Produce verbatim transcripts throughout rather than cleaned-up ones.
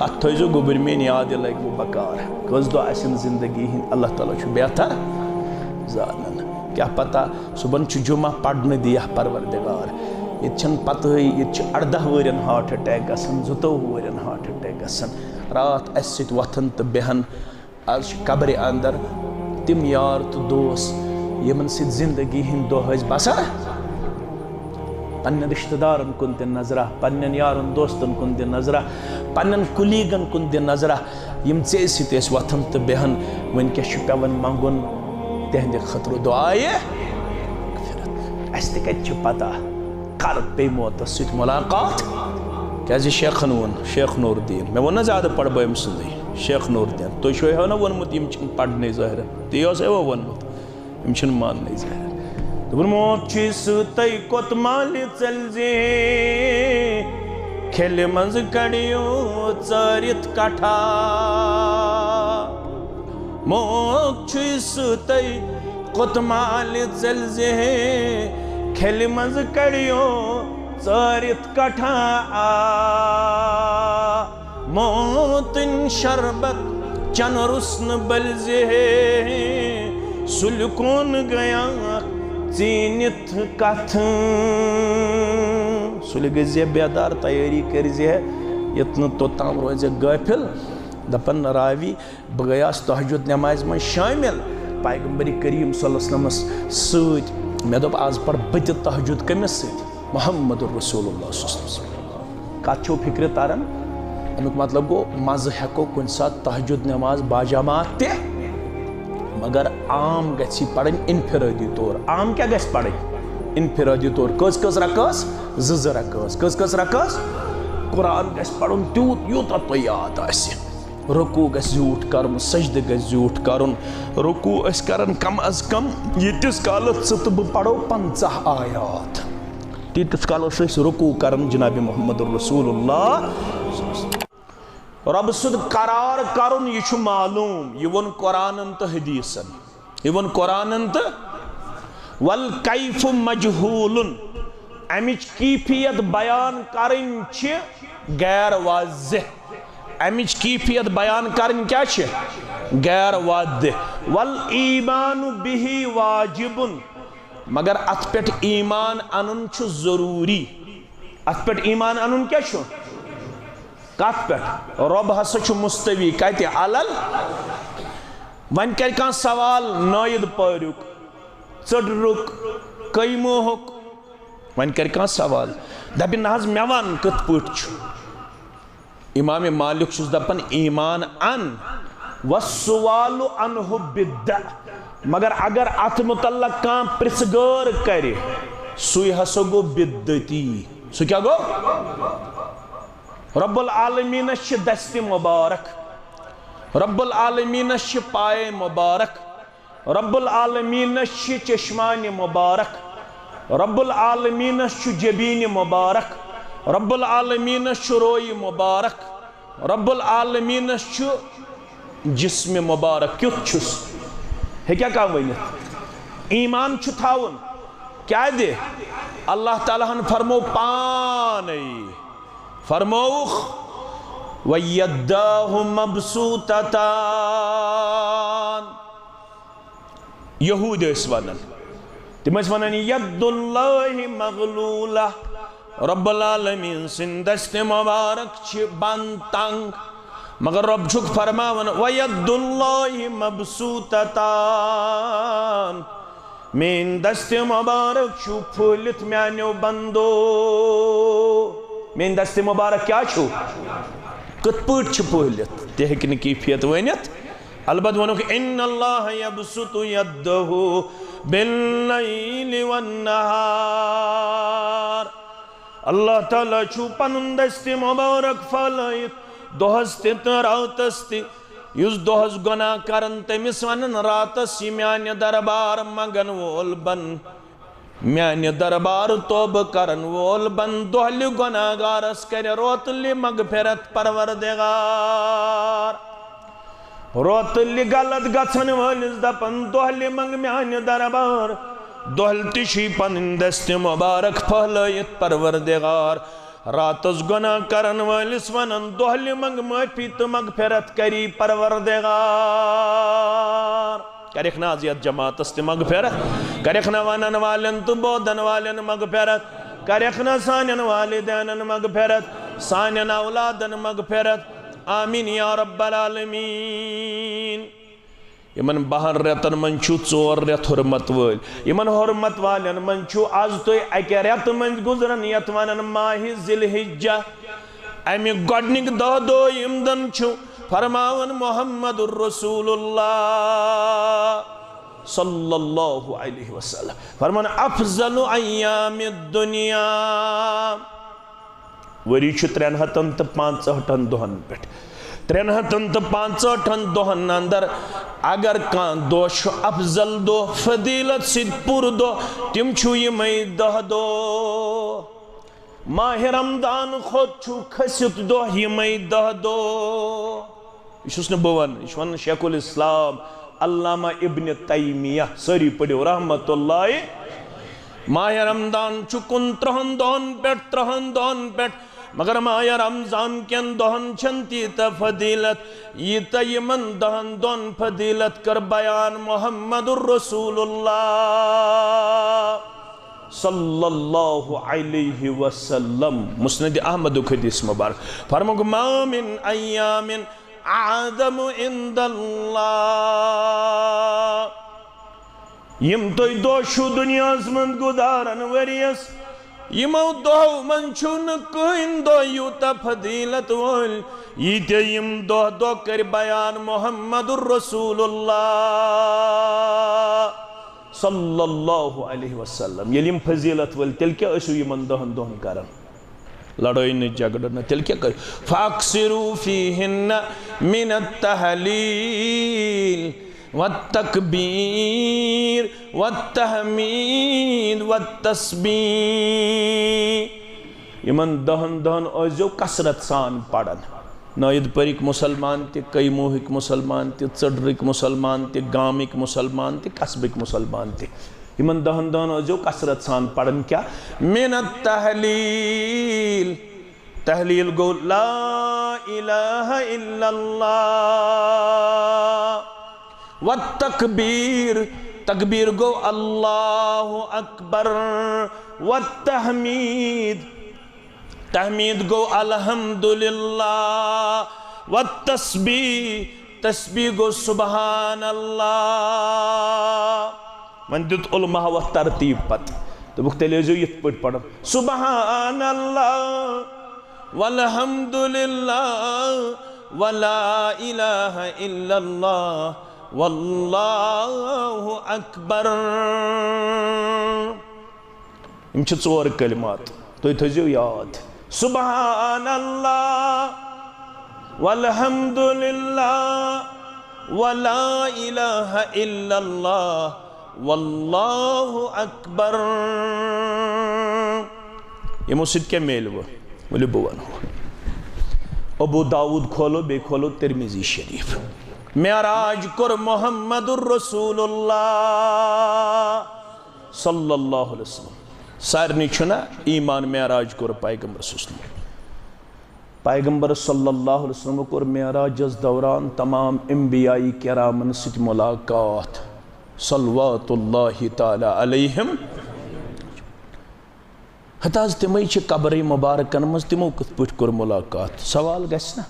اتھ تھٲیزیو گوٚبٕرۍ میٲنۍ یاد، یہِ لگہِ وۄنۍ بکار۔ کٔژ دۄہ آسن زندگی ہٕنٛدۍ، اللہ تعالیٰ چھُ بہتر زانان۔ کیٛاہ پتہ، صُبحن چھُ جمعہ، پرنہٕ دِیہ پروردگار۔ ییٚتہِ چھَنہٕ پتہٕے، ییٚتہِ چھِ ارداہ وٕہٕرٮ۪ن heart attack گژھان، زٕتووُہ وٕہٕرٮ۪ن heart attack گژھان۔ راتھ اسہِ سۭتۍ وۄتھان تہٕ بیٚہان۔ از چھِ قبرِ اندر تِم یار تہٕ دوس، یِمن سۭتۍ زندگی ہٕنٛدۍ دۄہ ٲسۍ بسر۔ پننٮ۪ن رشتہٕ دارن کُن تہِ نظرہ، پننٮ۪ن یارن دوستن کُن تہِ نظرہ، پننٮ۪ن colleagueن کُن تہِ نظرہ، یِم ژےٚ سۭتۍ ٲسۍ وۄتھان تہٕ بیٚہان۔ وۄنۍ کیٛاہ چھُ پٮ۪وان منٛگُن؟ تِہنٛدِ خٲطرٕ دعایہِ مغفرت۔ اسہِ تہِ کتہِ چھِ پتہ کر پیٚیہِ موتس سۭتۍ ملاقات؟ کیٛازِ شیخن ووٚن، شیخ نور الدین، مےٚ ووٚن نہ زیادٕ پرٕ بہٕ أمۍ سُنٛدٕے، شیخ نور الدین، تُہۍ چھِو ہیو نہ ووٚنمُت یِم چھِنہٕ پرنٕے ظٲہرن، تی اوس ہیو ووٚنمُت، یِم چھِنہٕ ماننٕے ظٲہرن۔ دوٚپُن، موت چھُے سۭتۍ کوٚت مالہِ ژٔلۍ زِ، کھیلہِ منٛز کڑیو ژٲرِتھ کٹھا۔ موت چھُے سۭتۍ کوٚت مالہِ ژٔلۍ زِ، کھیلہِ منٛز کڑیو ژٲرِتھ کٹھا۔ آ، موتٕنۍ شربت چن رُس نہٕ بٔلۍ زِ، سُلہِ کُن گٔیاکھ ژیٖنِتھ کتھٕ۔ سُلہِ گٔژھۍ زِ بیدار، تیٲری کٔرۍ زِ، یوٚت نہٕ توٚتام روزِ غٲفِل۔ دپان راوی، بہٕ گٔیاس تہجد نمازِ منٛز شٲمِل پیغمبر کریم صلی اللہ علیہ وسلمس سۭتۍ۔ مےٚ دوٚپ، از پرٕ بہٕ تہِ تہجد۔ کٔمِس سۭتۍ؟ محمد رسول اللہ صلی اللہ علیہ وسلم۔ کتھ چھو فکرِ تران؟ امیُک مطلب گوٚو، منٛزٕ ہٮ۪کو کُنہِ ساتہٕ تہجد نماز باجماعت تہِ، مگر عام گژھِ یہِ پرٕنۍ انفرٲدی طور۔ عام کیٛاہ گژھِ پرٕنۍ؟ انفرٲدی طور۔ کٔژ کٔژ رکٲژ؟ زٕ زٕ رکٲژ۔ کٔژ کٔژ رکٲژ؟ قرآن گژھِ پرُن تیوٗت، یوٗتاہ تۄہہِ یاد آسہِ۔ رکوع گژھِ زیوٗٹھ کرُن، سجدٕ گژھِ زیوٗٹھ کرُن۔ رکوع ٲسۍ کران کم از کم ییٖتِس کالس ژٕ تہٕ بہٕ پرو پنژاہ آیات۔ تیٖتِس کالس ٲسۍ رکوع کران جناب محمد رسول اللہ۔ رۄبہٕ سُنٛد قرار کرُن، یہِ چھُ معلوٗم، یہِ ووٚن قرآنن تہٕ حدیثن۔ یہِ ووٚن قرآنن تہٕ، والکیف مجہولن، امِچ کیفیت بیان کرٕنۍ چھِ غیر واضح۔ امِچ کیفیت بیان کرٕنۍ کیٛاہ چھِ؟ غیر واضح۔ والایمان بہ واجبن، مگر اتھ پٮ۪ٹھ ایمان انُن چھُ ضروٗری۔ اتھ پٮ۪ٹھ ایمان انُن کیٛاہ چھُ؟ کتھ پٮ۪ٹھ؟ رۄب ہسا چھُ مستوی کتہِ؟ علل۔ وۄنۍ کرِ کانٛہہ سوال نٲیِد پٲریُک، ژٔٹرُک، قیموہُک، وۄنۍ کرِ کانٛہہ سوال، دپہِ، نہ حظ، مےٚ ون کِتھ پٲٹھۍ چھُ؟ امام مالک چھُس دپان، ایمان ان، والسؤال عنہ بدعہ، مگر اگر اتھ متعلق کانٛہہ پرژھ گٲر کرِ، سُے ہسا گوٚو بدعتی۔ سُہ کیٛاہ گوٚو؟ رب العالمینس چھِ دستِ مبارک، رب العالمینس چھِ پایے مبارک، رب العالمینس چھِ چشمانِ مبارک، رب العالمینس چھُ جبینِ مبارک، رب العالمینس چھُ رویہِ مبارک، رب العالمینس چھُ جسمِ مبارک۔ کیُتھ چھُس؟ ہیٚکیٛاہ کانٛہہ ؤنِتھ؟ ایمان چھُ تھاوُن۔ کیٛاہ دِ؟ اللہ تعالیٰ ہن فرموو پانے، فرمووُکھ، وَيَدَاهُ مَبْسُوطَتَانِ۔ یہوٗدۍ ٲسۍ ونان، تِم ٲسۍ ونان، ید اللہ مغلولہ، رب العالمین سٕنٛدۍ دستِ مبارک چھِ بند، تنگ، مگر رب چھُکھ فرماوان، وَيَدُ اللَّهِ مَبْسُوطَتَانِ، میٲنۍ دستِ مبارک چھُ پھٔہلِتھ میانیو بندو۔ میٲنۍ دستِ مبارک کیٛاہ چھُ؟ کِتھ پٲٹھۍ چھُ پھٔہلِتھ؟ تہِ ہیٚکہِ نہٕ کیفیت ؤنِتھ۔ البتہٕ ووٚنُکھ، ان اللہ یبسط یدہ باللیل والنہار۔ اللہ تعالیٰ چھُ پنُن دستِ مبارک پھٔہلٲیِتھ دۄہس تہِ تہٕ راتس تہِ۔ یُس دۄہس گۄناہ کرن، تٔمِس ونن راتس، یہِ میانہِ دربار منگن وول بن، میانہِ دربار توبہٕ کرن وول بن۔ دۄہلہِ گۄناہ گارس کرِ روتلہِ مغفرت پروردگار۔ روتلہِ غلط گژھن وٲلِس دپن، دۄہلہِ منگ میانہِ دربار۔ دۄہلہِ تہِ چھُے پنٕنۍ دستِ مبارک پھٔہلٲیِتھ پروردگار۔ راتس گۄناہ کرن وٲلِس ونن، دۄہلہِ منگ معٲفی تہٕ مغفرت کری پروردگار۔ کرکھ نہ از یتھ جماعتس تہِ مغفرت؟ کرکھ نہ ونن والٮ۪ن تہٕ بوزن والٮ۪ن مغفرت؟ کرکھ نہ سانٮ۪ن والدینن مغفرت، سانٮ۪ن اولادن مغفرت؟ آمین یا رب العالمین۔ یِمن بَہَن رٮ۪تن منٛز چھُ ژور رٮ۪تھ حرمت وٲلۍ۔ یِمن حرمت والٮ۪ن منٛز چھُ از تُہۍ اَکہِ رٮ۪تہٕ منٛز گُزران، یتھ ونان ماہِ ذی الحجہ۔ اَمہِ گۄڈٕنِکۍ دَہ دۄہ یِم زن چھُ، فرماوان محمد رسول اللہ صلی اللہ علیہ وسلم، فرمان، افضل ایام الدنیا۔ ؤری چھُ ترٛٮ۪ن ہتن تہٕ پانٛژہٲٹھن دۄہن پٮ۪ٹھ۔ ترٛٮ۪ن ہتن تہٕ پانٛژہٲٹھن دۄہن اندر اگر کانٛہہ دۄہ چھُ افضل دۄہ، فضیلت سۭتۍ پوٗرٕ دۄہ، تِم چھُ یِمے دَہ دۄہ۔ ماہِ رمضان کھۄتہٕ چھُ کھٔسِتھ دۄہ یِمے دَہ دۄہ۔ یہِ چھُس نہٕ بہٕ ونان، یہِ چھُ ونان شیخ الاسلام علامہ ابن تیمیہ۔ سٲری پٔرِو رحمت اللہ۔ ماہِ رمضان چھُ کُنترٕہن دۄہن پٮ۪ٹھ، ترٕہن دۄہن پٮ۪ٹھ، مگر ماہِ رمضان کٮ۪ن دۄہن چھَنہٕ تیٖژاہ فضیلت، ییٖژاہ یِمن دَہن دۄہن فضیلت کٔر بیان محمد رسول اللہ صلی اللہ علیہ وسلم۔ مسند احمدُک حدیث مبارک۔ فرمووُکھ، ما من ایام اعظم عند اللہ۔ یِم تُہۍ دۄہ چھِو دُنیاہَس منٛز گُزاران ؤریَس، یِمو دۄہو منٛز چھُو نہٕ کٕہٕنۍ دۄہ یوٗتاہ فضیلت وٲلۍ، ییٖتیٛاہ یِم دۄہ دۄہ کٔرۍ بیان محمد رسول اللہ صلی اللہ علیہ وسلم۔ ییٚلہِ یِم فضیلت وٲلۍ، تیٚلہِ کیٛاہ ٲسِو یِمَن دَہَن دۄہَن کران؟ لڑٲے نہٕ، جھگڑٕ نہٕ، تیٚلہِ کیٛاہ کٔرِو؟ فَأَكْثِرُوا فِيهِنَّ مِنَ التَّهْلِيلِ وَالتَّكْبِيرِ وَالتَّحْمِيدِ وَالتَّسْبِيحِ۔ یِمَن دَہَن دۄہَن ٲسۍزیو کثرت سان پَران۔ نٲیِد پٔرِکۍ مُسلمان تہِ، کیموہٕکۍ مُسلمان تہِ، ژٔڈرٕکۍ مُسلمان تہِ، گامٕکۍ مُسلمان تہِ، قصبٕکۍ مُسلمان تہِ۔ یِمن دَہن دۄہن ٲسۍزیو کثرت سان پران۔ کیٛاہ؟ من التحلیل۔ تحلیل گوٚو لا الہ الا اللہ۔ والتکبیر، تکبیر گوٚو اللہ اکبر۔ والتحمید، تحمید گوٚو الحمدللہ۔ والتسبیح، تسبیح گوٚو سبحان اللہ۔ وۄنۍ دیُت علماء وَتھ ترتیٖب پتہٕ۔ دوٚپُکھ، تیٚلہِ ٲسۍزیو یِتھ پٲٹھۍ پران، سبحان اللہ، والحمدللہ، ولا الہ الا اللہ، واللہ اکبر۔ یِم چھِ ژور کلمات، تُہۍ تھٲیزیو یاد۔ سبحان اللہ، والحمد للہ، ولا الہ الا اللہ، واللہ اکبر۔ یِمو سۭتۍ کیٛاہ میلوٕ؟ ؤلِو بہٕ وَنو۔ ابو داؤد کھولو، بیٚیہِ کھولو ترمذی شریف۔ معراج کوٚر محمد رسول اللہ صلی اللہ علیہ وسلم۔ سارنٕے چھُنہ ایمان معراج کوٚر پیغمبر صلی اللہ علیہ وسلم۔ پیغمبر صلی اللہ علیہ وسلم کوٚر معراجس دوران تمام انبیاء کرامن سۭتۍ ملاقات، صلوات اللہ تعالی علیہم۔ ہتہٕ حظ تِمے چھِ قبرِ مبارکن منٛز، تِمو کِتھ پٲٹھۍ کوٚر ملاقات؟ سوال گژھِ نہ؟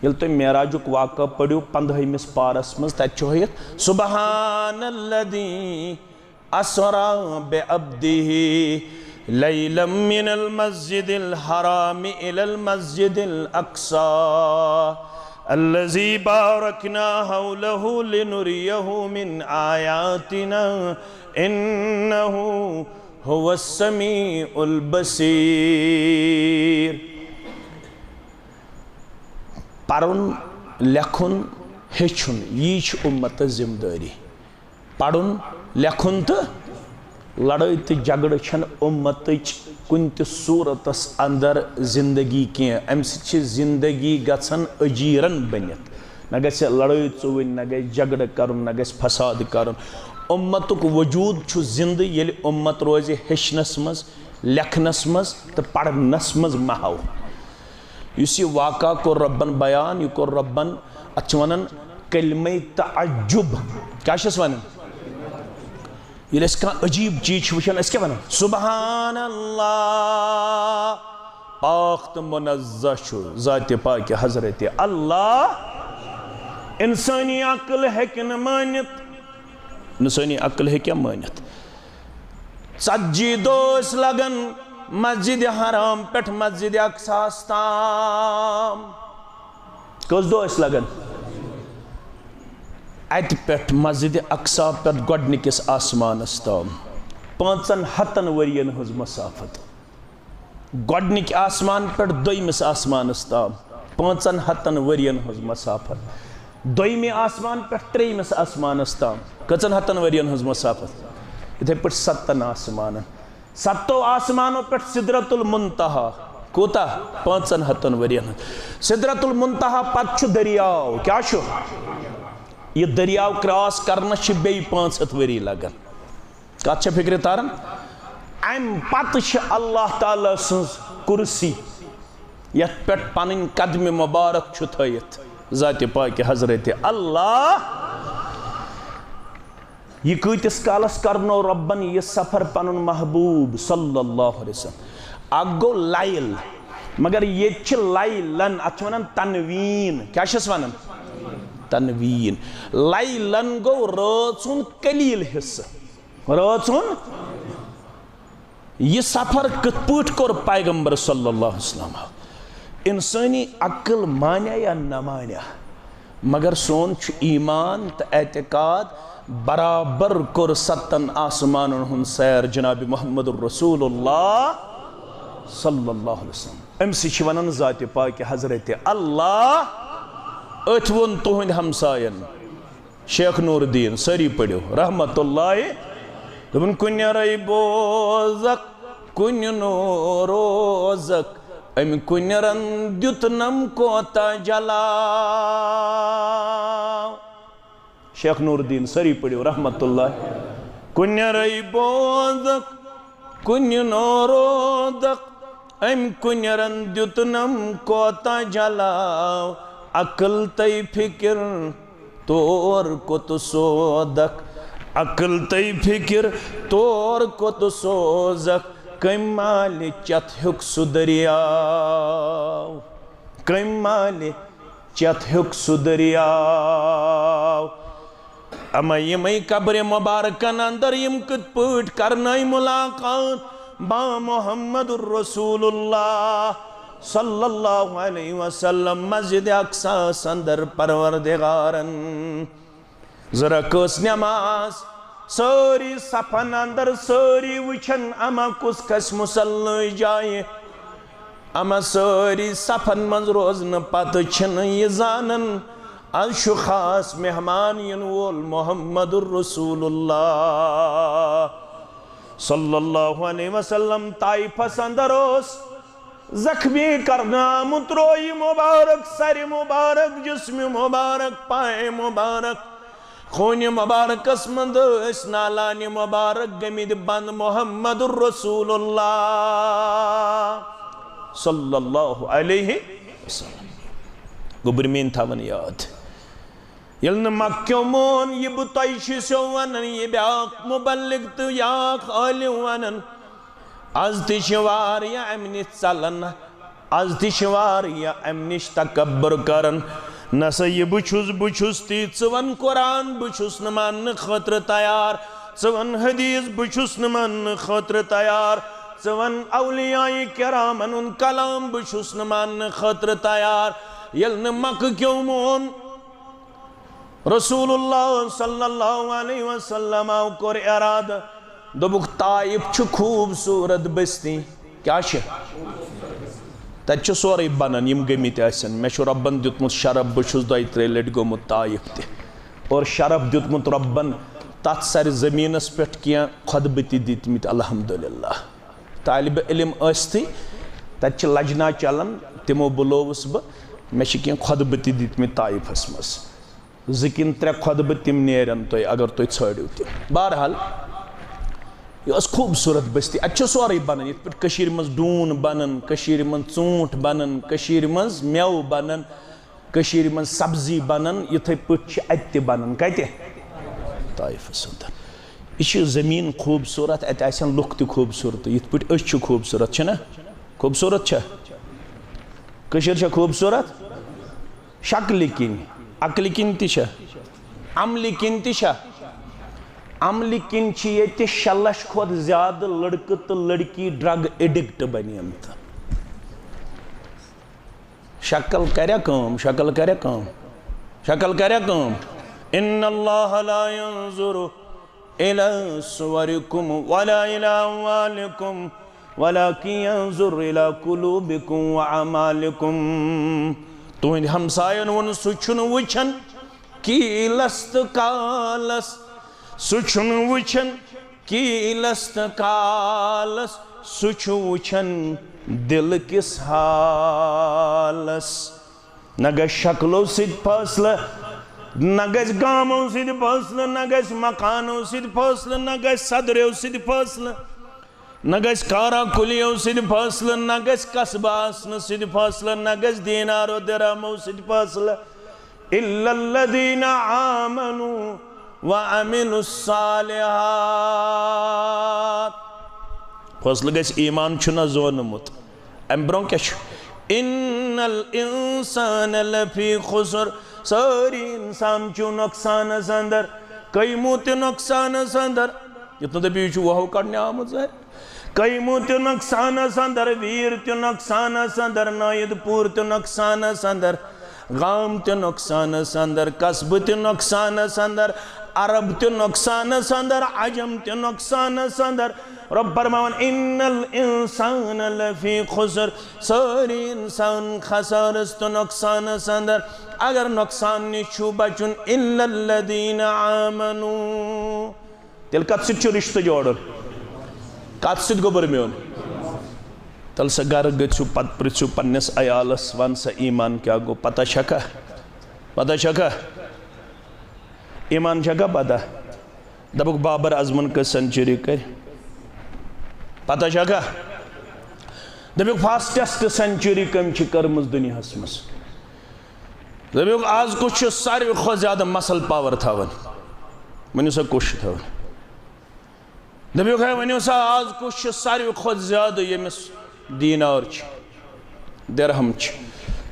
ییٚلہِ تُہۍ معراجُک واقعہ پٔرِو پندہٲیمِس پارس منٛز، تتہِ چھُ ہٲیِتھ، سبحان الذی اسری بعبدہ لیلا من المسجد الحرام الی المسجد الاقصی الذی بارکنا حولہ لنریہ من آیاتنا انہ هو السمیع البصیر۔ پرُن، لیکھُن، ہیٚچھُن، یی چھِ اُمتس ذمہٕ دٲری۔ پرُن، لیکھُن تہٕ لڑٲے تہٕ جھگڑٕ چھَنہٕ اُمتٕچ کُنہِ تہِ صوٗرتس اندر زندگی کینٛہہ۔ اَمہِ سۭتۍ چھِ زندگی گژھان اجیرن بٔنِتھ۔ نہ گژھِ لڑٲے ژُوٕنۍ، نہ گژھِ جھگڑٕ کرُن، نہ گژھِ فساد کرُن۔ اُمتُک وجود چھُ زندٕ، ییٚلہِ اُمت روزِ ہیٚچھنس منٛز، لیکھنس منٛز تہٕ پرنس منٛز مہ ہاو۔ یُس یہِ واقعہ کوٚر رۄبن بیان، یہِ کوٚر رۄبن، اتھ چھِ ونان کلمہ تعجب۔ کیٛاہ چھِس ونان؟ ییٚلہِ أسۍ کانٛہہ عجیٖب چیٖز چھِ وٕچھان، أسۍ کیٛاہ ونان؟ سبحان اللہ، پاک تہٕ منزہ چھُ ذاتِ پاکہِ حضرت اللہ۔ انسٲنی عقل ہیٚکہِ نہٕ مٲنِتھ، انسٲنی عقل ہیٚکیٛاہ مٲنِتھ؟ ژتجی دۄہ ٲسۍ لگان مسجد حرام پٮ۪ٹھ مسجد اقصاہس تام۔ کٔژ دۄہ ٲسۍ لگان؟ اتہِ پٮ۪ٹھ مسجد اقصا پٮ۪ٹھ گۄڈنِکِس آسمانس تام پانٛژن ہتن ؤرین ہٕنٛز مسافت۔ گۄڈنِکۍ آسمان پٮ۪ٹھ دوٚیمِس آسمانس تام پانٛژن ہتن ؤرین ہٕنٛز مسافت۔ دوٚیمہِ آسمان پٮ۪ٹھ ترٛیٚیمِس آسمانس تام کٔژن ہتن ؤرین ہٕنٛز مسافت؟ یِتھے پٲٹھۍ ستن آسمانن۔ ستو آسمانو پٮ۪ٹھ سدرت المنتہا کوٗتاہ؟ پانٛژن ہتن ؤرین ہٕنٛز۔ سدرت المنتہا پتہٕ چھُ دٔریاو۔ کیٛاہ چھُ؟ یہِ دٔریاو کراس کرنس چھِ بیٚیہِ پانٛژھ ہتھ ؤری لگان۔ کتھ چھےٚ فکرِ تران؟ امہِ پتہٕ چھِ اللہ تعالیٰ سٕنٛز کرسی، یتھ پٮ۪ٹھ پنٕنۍ قدمِ مبارک چھُ تھٲیِتھ ذاتِ پاکہِ حضرت اللہ۔ یہِ کۭتِس کالس کرنو رۄبن یہِ سفر پنُن محبوب صلی اللہ علیہ وسلم؟ اکھ گوٚو لیل، مگر ییٚتہِ چھِ لیلن، اتھ چھِ ونان تنوین۔ کیٛاہ چھِس ونان؟ تنوین۔ لیلن گوٚو رٲژ ہُنٛد قلیل حصہٕ۔ رٲژ ہُنٛد۔ یہِ سفر کِتھ پٲٹھۍ کوٚر پیغمبر صلی اللہ علیہ وسلم؟ انسٲنی عقل مانیہ یا نہ مانیہ، مگر سون چھُ ایمان تہٕ اعتقاد، برابر کوٚر ستن آسمانن ہُنٛد سیر جناب محمد رسول اللہ صلی اللہ علیہ وسلم۔ أمۍ سٕے چھِ ونان ذاتِ پاکہِ حضرت اللہ۔ أتھۍ ووٚن تُہنٛدۍ ہمساین شیخ نور الدین، سٲری پٔرِو، رحمت اللہ۔ دوٚپُن، کُنہِ رے بوزکھ، کُنہِ نوروزکھ، أمۍ کُنہِ رن دیُتنم کوتاہ جلاو۔ شیخ نور الدین، سٲری پٔرِو، رحمت اللہ۔ کُنہِ رے بوزکھ، کُنہِ نوروزکھ، أمۍ کُنہِ رن دیُتنم کوتاہ جلاو۔ عقل تہٕ فکر تور کوٚت سوزکھ، عقل تہٕ فکر تور کوٚت سوزکھ، کٔمۍ مالہِ چتھ ہیوٚک سُہ دٔریاو، کٔمۍ مالہِ چتھ ہیوٚک سُہ دٔریاو۔ اما یِمے قبرِ مبارکن اندر یِم کِتھ پٲٹھۍ کرنٲے ملاقات با محمد رسول اللہ صلی اللہ علیہ وسلم مسجد اقصاہس اندر پروردگارن۔ زٕ رکٲژ نماز، سٲری صفن اندر، سٲری وٕچھن اما کُس کھسہِ مصلی جایہِ۔ اما سٲری صفن منٛز روزنہٕ پتہٕ چھِنہٕ یہِ زانان از چھُ خاص مہمان یِنہٕ وول محمد رسول اللہ صلی اللہ علیہ وسلم۔ طائفس اندر اوس زخمی کرنہٕ آمُت رویہِ مبارک، سرِ مبارک، جسمِ مبارک، پایہِ مبارک، خونِ مبارکس منٛز ٲسۍ نالانہِ مبارک گٔمٕتۍ بند محمد رسول اللہ صلی اللہ علیہ وسلم۔ گوٚبرۍ میٲنۍ تھاوان یاد، ییٚلہِ نہٕ مکیو مون یہِ بہٕ تۄہہِ چھِسو ونان، یہِ بیاکھ مبلغ تہٕ بیاکھ عٲلِم ونان، از تہِ چھِ واریاہ امہِ نِش ژلان، از تہِ چھِ واریاہ امہِ نِش تکبر کران۔ نسا یہِ بہٕ چھُس، بہٕ چھُس تی، ژٕ وَن قرآن، بہٕ چھُس نہٕ ماننہٕ خٲطرٕ تیار، ژٕ وَن حدیث، بہٕ چھُس نہٕ ماننہٕ خٲطرٕ تیار، ژٕ وَن اولیاء کرامن ہُنٛد کلام، بہٕ چھُس نہٕ ماننہٕ خٲطرٕ تیار۔ ییٚلہِ نہٕ مکہٕ کیو مون، رسول اللہ صلی اللہ علیہ وسلم کوٚر ارادٕ، دوٚپُکھ، طائف چھُ خوٗبصوٗرت بستی۔ کیٛاہ چھِ؟ تَتہِ چھُ سورُے بنان، یِم گٔمٕتۍ آسن۔ مےٚ چھُ رۄبن دیُتمُت شرف، بہٕ چھُس دۄیہِ ترٛیٚیہِ لٹہِ گوٚمُت طائف تہِ۔ اور شرف دیُتمُت رۄبن تَتھ سرِ زٔمیٖنس پٮ۪ٹھ کینٛہہ خطبہٕ تہِ دِتمٕتۍ، الحمدللہ۔ طالب علم ٲسۍتھٕے تَتہِ چھِ لجنہ چلان، تِمو بُلووُس بہٕ، مےٚ چھِ کینٛہہ خطبہٕ تہِ دِتمٕتۍ طائفس منٛز۔ زٕ کِنہٕ ترٛےٚ خطبہٕ تِم نیرن تۄہہِ، اگر تُہۍ ژھٲنٛڈِو تِم۔ بہرحال، یہِ ٲس خوٗبصوٗرت بستی۔ اَتہِ چھُ سورُے بنان، یِتھ پٲٹھۍ کٔشیٖرِ منٛز ڈوٗن بنان، کٔشیٖرِ منٛز ژوٗنٛٹھۍ بنان، کٔشیٖرِ منٛز مٮ۪وٕ بنان، کٔشیٖرِ منٛز سبزی بنان، یِتھَے پٲٹھۍ چھِ اَتہِ تہِ بنان۔ کَتہِ؟ طائفس اندر۔ یہِ چھِ زٔمیٖن خوٗبصوٗرت، اَتہِ آسن لُکھ تہِ خوٗبصوٗرت، یِتھ پٲٹھۍ أسۍ چھِ خوٗبصوٗرت، چھِنہ؟ خوٗبصوٗرت چھا؟ کٔشیٖر چھا خوٗبصوٗرت؟ شکلہِ کِنۍ، عقلہِ کِنۍ تہِ چھا، عملہِ کِنۍ تہِ چھا؟ عملہِ کِنۍ چھِ ییٚتہِ شےٚ لچھ کھۄتہٕ زیادٕ لڑکہٕ تہٕ لڑکی ڈرگ ایڈکٹ بنیمتہٕ۔ شکل کریا کٲم، شکل کریا کٲم، شکل کریا کٲم۔ ان اللہ لا ينظر الى صوركم ولا الى اموالكم ولكن ينظر الى قلوبكم واعمالكم۔ تُہنٛدِ ہمساین ووٚن، سُہ چھُنہٕ وٕچھان کیٖلس تہٕ کالس، سُہ چھُنہٕ وٕچھان کیٖلس تہٕ کالس، سُہ چھُ وٕچھان دِل کِس حالس۔ نہ گژھِ شکلو سۭتۍ فٲصلہٕ، نہ گژھِ گامو سۭتۍ فٲصلہٕ، نہ گژھِ مکانو سۭتۍ فٲصلہٕ، نہ گژھِ صدریو سۭتۍ فٲصلہٕ، نہ گژھِ کارا کُلیو سۭتۍ فٲصلہٕ، نہ گژھِ قصبہٕ آسنہٕ سۭتۍ فٲصلہٕ، نہ گژھِ دینارو درہمو سۭتۍ فٲصلہٕ۔ الا الذين آمنوا وعملوا الصالحات۔ فٲصلہٕ گژھِ ایمان چھُنہ زونمُت۔ امہِ برونٛہہ کیٛاہ چھُ؟ ان الانسان لفی خسر۔ سٲری انسان چھُ نۄقصانس اندر، قیمو تہِ نۄقصانس اندر۔ یُتھ نہٕ دٔپِو، یہِ چھُ وہو کڑنہِ آمُت ظٲہِر۔ قیمو تہِ نۄقصانس اندر، ویٖر تہِ نۄقصانس اندر، نٲیِد پوٗر تہِ نۄقصانس اندر، گام تہِ نۄقصانس اندر، قصبہٕ تہِ نۄقصانس اندر، عرب تہِ نۄقصانس اندر، عجم تہِ نۄقصانس اندر۔ رۄب فرماوان، ان الانسان لفی خسر، سٲری انسان خسارس تہٕ نۄقصانس اندر۔ اگر نۄقصان نِش چھُ بچُن، الا الذین آمنوا، تیٚلہِ کتھ سۭتۍ چھُ رشتہٕ جوڑُن؟ کتھ سۭتۍ، گوٚبُر میون؟ تیٚلہِ سا گرٕ گٔژھِو، پتہٕ پرژھِو پننِس عیالس، ون سا ایمان کیٛاہ گوٚو؟ پتہ چھکھا؟ پتہ چھکھا؟ ایمان چھکھا پتہ؟ دپُکھ بابر اعظمن کٔژ سینچری کٔرۍ؟ پتہ چھکھا؟ دپُکھ فاسٹسٹ سینچری کٔمۍ چھِ کٔرمٕژ دُنیاہس منٛز؟ دپیُک، از کُس چھُ ساروی کھۄتہٕ زیادٕ مسل پاور تھاوان؟ ؤنِو سا، کُس چھُ تھاوان؟ دپیُک، ہے، ؤنِو سا، از کُس چھُ ساروی کھۄتہٕ زیادٕ ییٚمِس دینار چھِ، درہم چھِ؟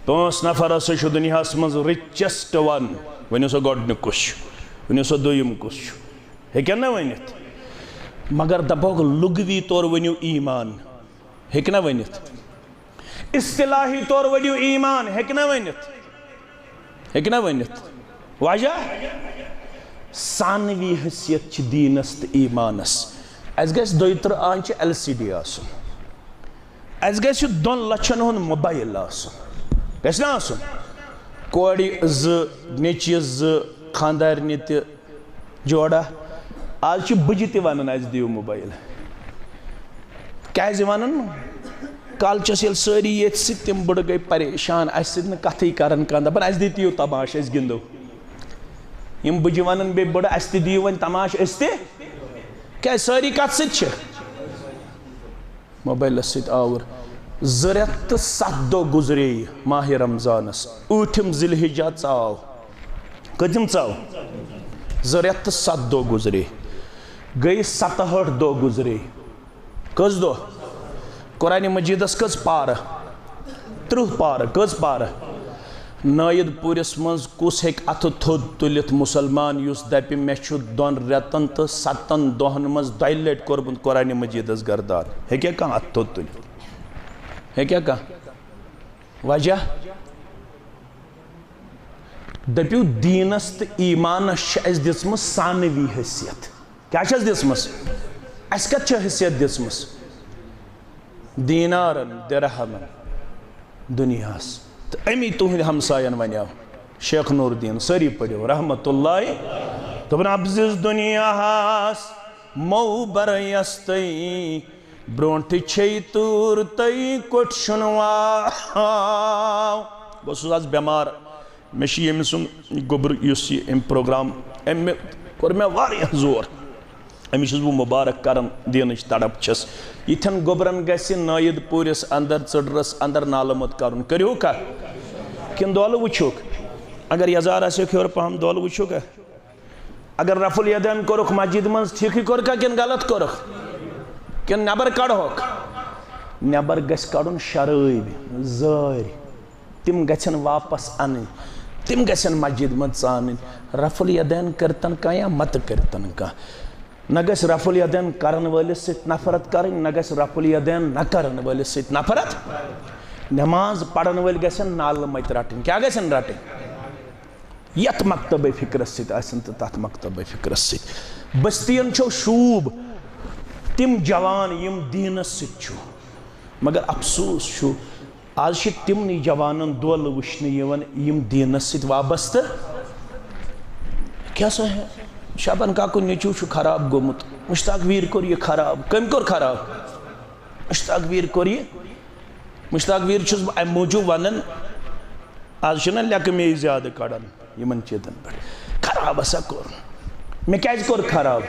پانٛژھ نفر ہسا چھُ دُنیاہس منٛز richest one۔ ؤنِو سا، گۄڈٕنیُک کُس چھُ؟ ؤنِو سا، دوٚیِم کُس چھُ؟ ہیٚکن نہ ؤنِتھ؟ مگر دپوکھ، لغوی طور ؤنِو ایمان۔ ہیٚکہِ نہ ؤنِتھ؟ اصطلاحی طور ؤنِو ایمان، ہیٚکہِ نہ ؤنِتھ؟ ہیٚکہِ نہ ؤنِتھ؟ وجہ؟ ثانوی حیثیت چھِ دیٖنس تہٕ ایمانس۔ اسہِ گژھِ دۄیہِ ترٕٛہ آنچہِ ایل سی ڈی آسُن۔ اسہِ گژھِ دۄن لچھن ہُنٛد موبایل آسُن۔ گژھِ نہ آسُن؟ کورِ زٕ، نیٚچوِس زٕ، خانٛدارنہِ تہِ جوڑا۔ از چھِ بٕجہِ تہِ ونان، اسہِ دِیِو موبایل۔ کیازِ ونان؟ کالچس ییٚلہِ سٲری ییٚتہِ سۭتۍ، تِم بٕڑٕ گٔے پریشان، اسہِ سۭتۍ نہٕ کتھٕے کران کانٛہہ، دپان، اسہِ دِتِو تماش، أسۍ گِنٛدو۔ یِم بٕجہِ ونان بیٚیہِ بٕڑٕ، اسہِ تہِ دِیِو وۄنۍ تماش، أسۍ تہِ۔ کیازِ سٲری کتھ سۭتۍ چھِ؟ موبایلس سۭتۍ آوُر۔ زٕ رٮ۪تھ تہٕ ستھ دۄہ گُزرے ماہِ رمضانس۔ ٲٹھِم ذی الحجہ ژاو۔ کٔژِم ژاو؟ زٕ رٮ۪تھ تہٕ ستھ دۄہ گُزرے۔ گٔے ستہٲٹھ دۄہ گُزرے۔ کٔژ دۄہ؟ قرآن مجیدس کٔژ پارٕ؟ ترٕٛہ پارٕ۔ کٔژ پارٕ؟ نٲیِد پوٗرِس منٛز کُس ہیٚکہِ اَتھٕ تھوٚد تُلِتھ مُسلمان، یُس دَپہِ، مےٚ چھُ دۄن رٮ۪تن تہٕ سَتَن دۄہن منٛز دۄیہِ لٹہِ کوٚرمُت قرآن مجیدس گردان؟ ہیٚکیٛاہ کانٛہہ اَتھٕ تھوٚد تُلِتھ؟ ہیٚکیٛاہ کانٛہہ؟ وجہ؟ دٔپِو، دیٖنس تہٕ ایٖمانس چھِ اَسہِ دِژمٕژ ثانوی حیثیت۔ کیٛاہ چھَس دِژمٕژ؟ اَسہِ کَتھ چھےٚ حیثیت دِژمٕژ؟ دینارن، درہمن، دُنیاہس۔ تہٕ اَمی تُہنٛدِ ہمساین ونیو، شیخ نور الدین، سٲری پٔرِو، رحمت اللہ۔ دوٚپُن، اَپزِس دُنیاہس مو برٛیستٕے، برٛونٛٹھٕ چھے تۭر تہٕ کوٚٹھۍ شُنواو۔ بہٕ اوسُس آز بٮ۪مار، مےٚ چھُ ییٚمہِ سُنٛد گوٚبُر، یُس یہِ أمۍ پروگرام، أمۍ مےٚ کوٚر مےٚ واریاہ زور۔ أمِس چھُس بہٕ مُبارک کران، دینٕچ تڑپ چھَس۔ یِتھٮ۪ن گوٚبرن گژھِ نٲیِد پوٗرِس اندر، ژٕڈرس اندر نالہٕ موٚت کرُن۔ کٔرِو کتھ؟ کِنہٕ دۄلہٕ وٕچھوکھ؟ اگر یزار آسہِ ہیوٚر پہم، دۄلہٕ وٕچھوکھا؟ اگر رفع الیدین کوٚرُکھ مسجد منٛز، ٹھیٖکھٕے کوٚرکھا کِنہٕ غلط کوٚرُکھ؟ کِنہٕ نٮ۪بر کڑہوکھ؟ نٮ۪بر گژھِ کڑُن شرٲبۍ، زٲرۍ۔ تِم گژھن واپس انٕنۍ، تِم گژھن مسجد منٛز ژانٕنۍ۔ رفع الیدین کٔرتن کانٛہہ یا متہٕ کٔرتن کانٛہہ، نہ گژھِ رفع الیدین کرن وٲلِس سۭتۍ نفرت کرٕنۍ، نہ گژھِ رفع الیدین نہ کرن وٲلِس سۭتۍ نفرت۔ نماز پرن وٲلۍ گژھن نالہٕ متۍ رٹٕنۍ۔ کیٛاہ گژھن رٹٕنۍ؟ یتھ مکتبہ فکرس سۭتۍ آسن تہٕ تتھ مکتبہ فکرس سۭتۍ۔ بستین چھو شوب تِم جوان یِم دینس سۭتۍ چھُ، مگر افسوس چھُ، آز چھِ تِمنٕے جوانن دۄل وٕچھنہٕ یِوان یِم دینس سۭتۍ وابستہٕ۔ کیٛاہ سا ہے، شابان کاکُن نیٚچوٗ چھُ خراب گوٚمُت، مشتاق ویر کوٚر یہِ خراب۔ کٔمۍ کوٚر خراب؟ مشتاق ویر کوٚر یہِ۔ مشتاق ویر چھُس بہٕ امہِ موٗجوٗب ونان، آز چھِنہ لیکہٕ مے زیادٕ کڑان یِمن چیٖزن پٮ۪ٹھ۔ خراب ہسا کوٚر۔ مےٚ کیٛازِ کوٚر خراب؟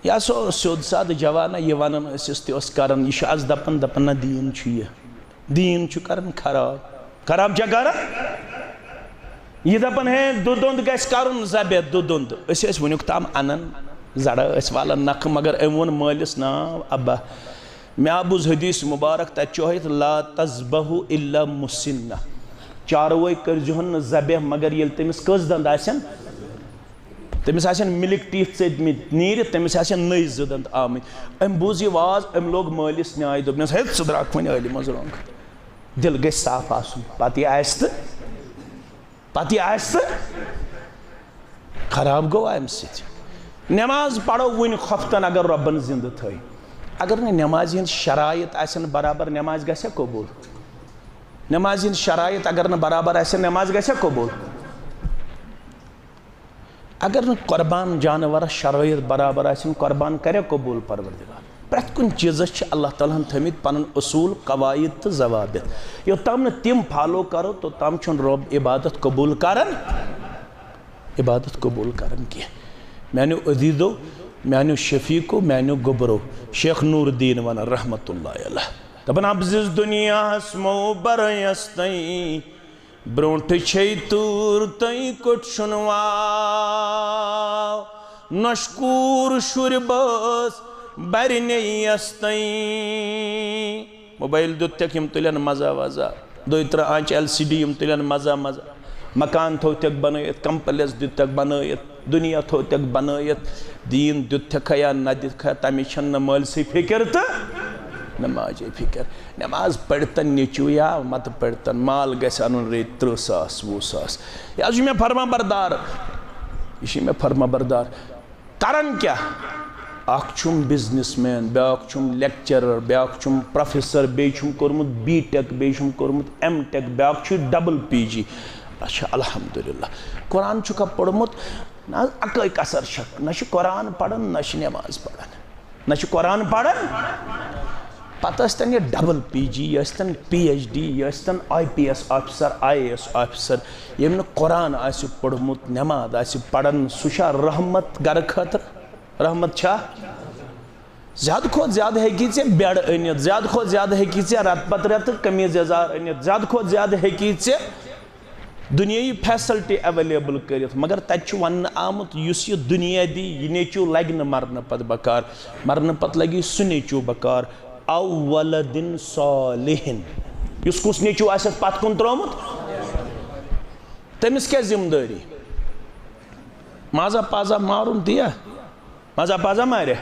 یہِ ہسا اوس سیوٚد سادٕ جوانا، یہِ ونان ٲسِس تہِ اوس کران۔ یہِ چھُ آز دپان، دپان نہ، دیٖن چھُ یہِ۔ دیٖن چھُ کران خراب۔ خراب چھا کران؟ یہِ دپان، ہے، دُدُند گژھِ کرُن ذبح، دُدُند۔ أسۍ ٲسۍ وٕنیُک تام انان، زرہ ٲسۍ والان نکھٕ، مگر أمۍ ووٚن مٲلِس، نا ابا، مےٚ بوٗز حدیث مبارک، تتہِ چھُ ہٲیِتھ، لا تذبحوا الا مسنہ، چاروٲے کٔرۍزِہون نہٕ ذبح مگر ییٚلہِ تٔمِس کٔژ دند آسن؟ تٔمِس آسن مِلِک ٹیٖتھ ژٔدمٕتۍ نیٖرِتھ، تٔمِس آسن نٔوۍ زٕ دند آمٕتۍ۔ أمۍ بوٗز یہِ واز، أمۍ لوگ مٲلِس نیاے، دوٚپنس، ہے، ژٕ درٛاکھ وۄنۍ عٲلمس رۄنٛگ۔ دِل گژھِ صاف آسُن، پتہٕ یہِ آسہِ تہٕ پتہٕ یہِ آسہِ تہٕ خراب گوٚو امہِ سۭتۍ۔ نماز پرو وُنہِ خۄفتن اگر رۄبن زندٕ تھٲے۔ اگر نہٕ نمازِ ہٕنٛز شرایط آسن برابر، نماز گژھِ قبول؟ نمازِ ہٕنٛز شرایط اگر نہٕ برابر آسن، نماز گژھِ قبول؟ اگر نہٕ قربان جانورس شرٲیط برابر آسن، قربان کرِ قبول پروردگار؟ پرٛٮ۪تھ کُنہِ چیٖزس چھِ اللہ تعالیٰ ہن تھٲومٕتۍ پنٕنۍ اصوٗل، قواعد تہٕ ضوابط۔ یوٚتام نہٕ تِم follow کرو، توٚتام چھُنہٕ رۄب عبادت قبول کران، عبادت قبول کران کینٛہہ۔ میانیو عزیزو، میانیو شفیقو، میانیو گوٚبرو، شیخ نور الدین ونان رحمت اللہ علیہ، دپان، ابزِس دُنیاہس مو برٲیس تٔمۍ، برونٛٹھ چھے تۭر تٔمۍ کوٚٹ شُنواو۔ نۄشکوٗر شُرۍ بٲژ برِ نیٚیَس تٔمۍ۔ موبایل دیُت تھکھ، یِم تُلن مزہ وزہ۔ دۄیہِ ترٕٛہ آنچہِ ایل سی ڈی، یِم تُلن مزہ مزہ۔ مکان تھوٚو تھکھ بنٲیِتھ، کمپلیکس دیُت تھکھ بنٲیِتھ۔ دُنیا تھوٚو تھکھ بنٲیِتھ، دیٖن دیُت تھکھ یا نہ دیُت تھکھ، تَمِچ چھَنہٕ نہ مٲلسٕے فِکر تہٕ نہ ماجے فِکر۔ نماز پٔرۍتن نیٚچوٗ یا مَتہٕ پٔرۍتن، مال گژھِ اَنُن رٔتۍ تٕرٛہ ساس، وُہ ساس۔ یہِ حظ چھُ مےٚ فرما بردار، یہِ چھُ مےٚ فرما بردار۔ کران کیٛاہ؟ اکھ چھُم بزنس مین، بیٛاکھ چھُم لیکچرر، بیٛاکھ چھُم پروفیسر، بیٚیہِ چھُم کوٚرمُت بی ٹیک، بیٚیہِ چھُم کوٚرمُت ایم ٹیک، بیٛاکھ چھُ ڈبل پی جی۔ اچھا، الحمدللہ۔ قرآن چھُکھا پوٚرمُت؟ نہ حظ، اَکٲے کثر چھکھ، نہ چھُ قرآن پران، نہ چھُ نماز پران، نہ چھُ قرآن پران۔ پتہٕ ٲسۍتن یہِ ڈبل پی جی، یہِ ٲسۍتن پی ایچ ڈی، یہِ ٲسۍتن I P S officer, I A S officer, ییٚمۍ نہٕ قرآن آسہِ پوٚرمُت، نماز آسہِ پران، سُہ چھا رحمت گرٕ خٲطرٕ؟ رحمت چھا؟ زیادٕ کھۄتہٕ زیادٕ ہیٚکی ژےٚ بیڈ أنِتھ، زیادٕ کھۄتہٕ زیادٕ ہیٚکی ژےٚ رٮ۪تہٕ پتہٕ رٮ۪تہٕ قمیٖض یزار أنِتھ، زیادٕ کھۄتہٕ زیادٕ ہیٚکی ژےٚ دُنیٲیی فیسلٹی ایویلیبل کٔرِتھ، مگر تتہِ چھُ وننہٕ آمُت، یُس یہِ دُنیا دی، یہِ نیٚچوٗ لگہِ نہٕ مرنہٕ پتہٕ بکار، مرنہٕ پتہٕ لگہِ سُہ نیٚچوٗ بکار، او ولدن صالحن۔ یُس کُس نیٚچوٗ آسٮ۪س پتھ کُن ترٛوومُت، تٔمِس کیٛاہ ذمہٕ دٲری؟ مازا پازا مارُن تہِ یا؟ مازا پازا مارِ؟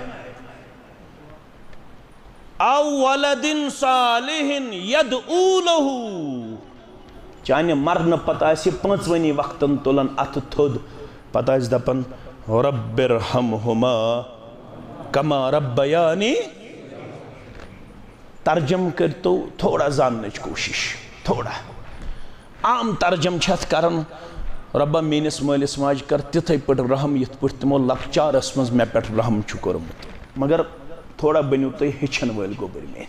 او ولدن صالحن یدعو لہ۔ چانہِ مرنہٕ پتہٕ آسہِ پانٛژوٕنی وقتن تُلان اتھٕ تھوٚد، پتہٕ آسہِ دپان، رب ارحمہما کما ربیانی۔ ترجمہٕ کٔرۍتو تھوڑا زاننٕچ کوٗشِش، تھوڑا۔ عام ترجمہٕ چھِ اَتھ کران، رۄبا، میٲنِس مٲلِس ماجہِ کر تِتھَے پٲٹھۍ رحم، یِتھ پٲٹھۍ تِمو لۄکچارَس منٛز مےٚ پٮ۪ٹھ رحم چھُ کوٚرمُت۔ مگر تھوڑا بٔنِو تُہۍ ہیٚچھَن وٲلۍ گوٚبٕرۍ میٲنۍ۔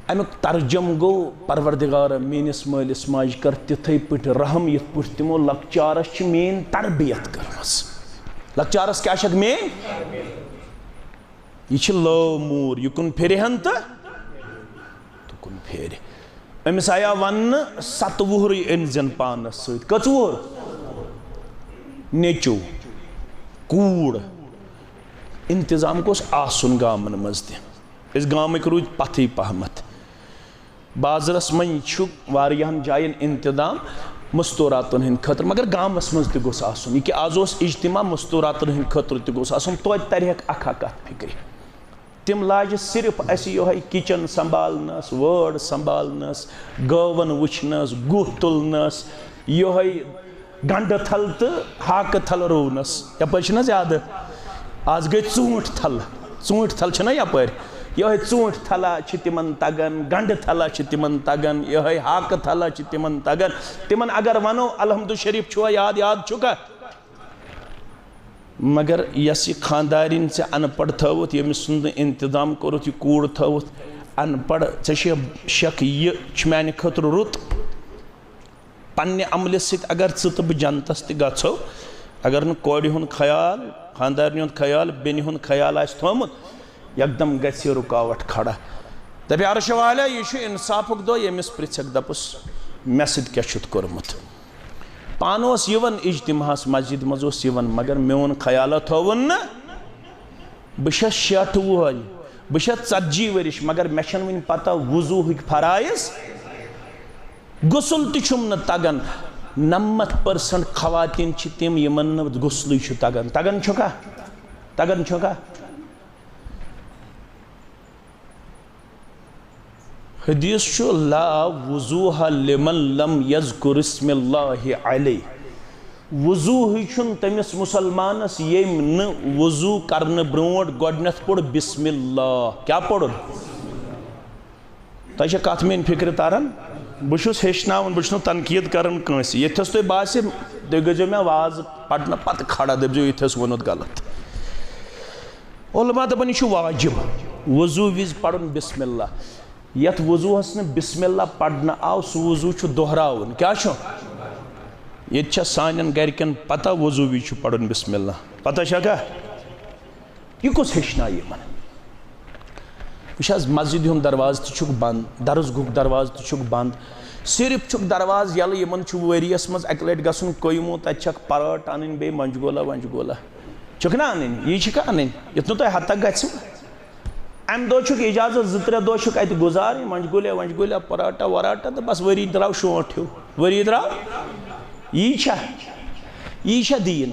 اَمیُک ترجمہٕ گوٚو، پروردگارا، میٲنِس مٲلِس ماجہِ کر تِتھَے پٲٹھۍ رحم، یِتھ پٲٹھۍ تِمو لۄکچارَس چھِ میٲنۍ تربیت کٔرمٕژ۔ لۄکچارس کیٛاہ چھکھ میٲنۍ؟ یہِ چھِ لٲو موٗر، یہِ کُن پھِرِ ہن تہٕ تُکُن پھیرِ۔ أمِس آیا وننہٕ، ستہٕ وُہرٕے أنۍ زٮ۪ن پانس سۭتۍ۔ کٔژ وُہُر؟ نیٚچو، کوٗر۔ انتظام گوٚژھ آسُن گامن منٛز تہِ۔ أسۍ گامٕکۍ روٗدۍ پتھٕے پہمتھ۔ بازرس منٛز چھُ واریاہن جاین انتظام مستوراتن ہٕنٛدِ خٲطرٕ، مگر گامس منٛز تہِ گوٚژھ آسُن۔ یہِ کہِ آز اوس اجتماع، مستوراتن ہٕنٛدِ خٲطرٕ تہِ گوٚژھ آسُن، توتہِ ترِ ہا اکھ اکھ کتھ فکرِ۔ تِم لاجہِ صرف اسہِ یۄہے کچن سنبھالنس، وٲر سنبھالنس، گٲون وٕچھنس، گُہہ تُلنس، یۄہے گنڈٕ تھل تہٕ ہاکہٕ تھل رُونس۔ یپٲرۍ چھِنہ زیادٕ، آز گٔے ژوٗنٛٹھۍ تھل۔ ژوٗنٛٹھۍ تھل چھِنہ یپٲرۍ؟ یۄہے ژوٗنٛٹھۍ تھلا چھِ تِمن تگان، گنڈٕ تھلا چھِ تِمن تگان، یۄہے ہاکہٕ تھلا چھِ تِمن تگان۔ تِمن اگر ونو، الحمد شریف چھُوا یاد؟ یاد چھُکھا؟ مگر یۄس یہِ خاندارِنۍ ژےٚ ان پڑھ تھٲوٕتھ، ییٚمِس سُنٛد نہٕ انتظام کوٚرُتھ، یہِ کوٗر تھٲوٕتھ ان پڑھ، ژےٚ چھےٚ شک یہِ چھُ میانہِ خٲطرٕ رُت؟ پننہِ عملہِ سۭتۍ اگر ژٕ تہٕ بہٕ جنتس تہِ گژھو، اگر نہٕ کورِ ہُنٛد خیال، خاندارنہِ ہُنٛد خیال، بیٚنہِ ہُنٛد خیال آسہِ تھومُت، یکدم گژھِ یہِ رُکاوٹ کھڑا۔ دپہِ، عرش والیا، یہِ چھُ انصافُک دۄہ، ییٚمِس پرژھکھ، دپُس، مےٚ سۭتۍ کیٛاہ چھُتھ کوٚرمُت؟ پانہٕ اوس یِوان اجتماعس، مسجد منٛز اوس یِوان، مگر میون خیالا تھووُن نہٕ۔ بہٕ چھَس شیٹھ وُہَر، بہٕ چھَس ژتجی ؤرِش، مگر مےٚ چھَنہٕ وٕنہِ پتہ وضوٗہٕکۍ فرائض۔ غسل تہِ چھُم نہٕ تگان۔ نَمَتھ percent خواتین چھِ تِم، یِمن نہٕ غسلٕے چھُ تگان۔ تگان چھُکھا؟ تگان چھُکھا؟ حدیث چھُ، لا وضوح لمن لم یذکر اسم اللہ علیہ۔ وضوٗہٕے چھُنہٕ تٔمِس مُسلمانَس، ییٚمۍ نہٕ وضوٗ کرنہٕ برونٛٹھ گۄڈٕنٮ۪تھ پوٚر بسم اللہ۔ کیٛاہ پوٚرُن؟ تۄہہِ چھا کتھ میٲنۍ فکرِ تران؟ بہٕ چھُس ہیٚچھناوان، بہٕ چھُس نہٕ تنقید کران کٲنٛسہِ۔ ییٚتھس تۄہہِ باسہِ، تُہۍ گٔژھۍزیو مےٚ واز پرنہٕ پتہٕ کھڑا، دٔپۍزیو، ییٚتھس ووٚنُتھ غلط۔ علماء دپان، یہِ چھُ واجب وضوٗ وِزِ پرُن بسم اللہ۔ یتھ وضوٗہس نہٕ بسم اللہ پرنہٕ آو، سُہ وضوٗ چھُ دۄہراوُن۔ کیٛاہ چھُ؟ ییٚتہِ چھا سانٮ۪ن گرِکٮ۪ن پتہ وضوٗ وِزِ چھُ پرُن بسم اللہ؟ پتہ چھا کانٛہہ؟ یہِ کُس ہیٚچھنایہِ یِمن؟ وٕچھ حظ، مسجد ہُنٛد دروازٕ تہِ چھُکھ بنٛد، درس گُہُک دروازٕ تہِ چھُکھ بنٛد، صرف چھُکھ دروازٕ یَلہٕ۔ یِمن چھُ ؤریَس منٛز اَکہِ لَٹہِ گژھُن کویمو، تَتہِ چھَکھ پرٲٹھ اَنٕنۍ، بیٚیہِ مۄنجہِ گولا وۄنجہِ گولا۔ چھُکھ نا اَنٕنۍ؟ یی چھِکھا اَنٕنۍ؟ یُتھ نہٕ تۄہہِ ہتک گژھِو۔ اَمہِ دۄہ چھُکھ اجازت، زٕ ترٛےٚ دۄہ چھُکھ اَتہِ گُزارٕنۍ، مۄنجہِ گولا وۄنجہِ گولا، پرٲٹھا وراٹھا، تہٕ بس ؤری درٛاو شونٛٹھ ہیوٗ۔ ؤری درٛاو؟ یی چھا؟ یی چھا دیٖن؟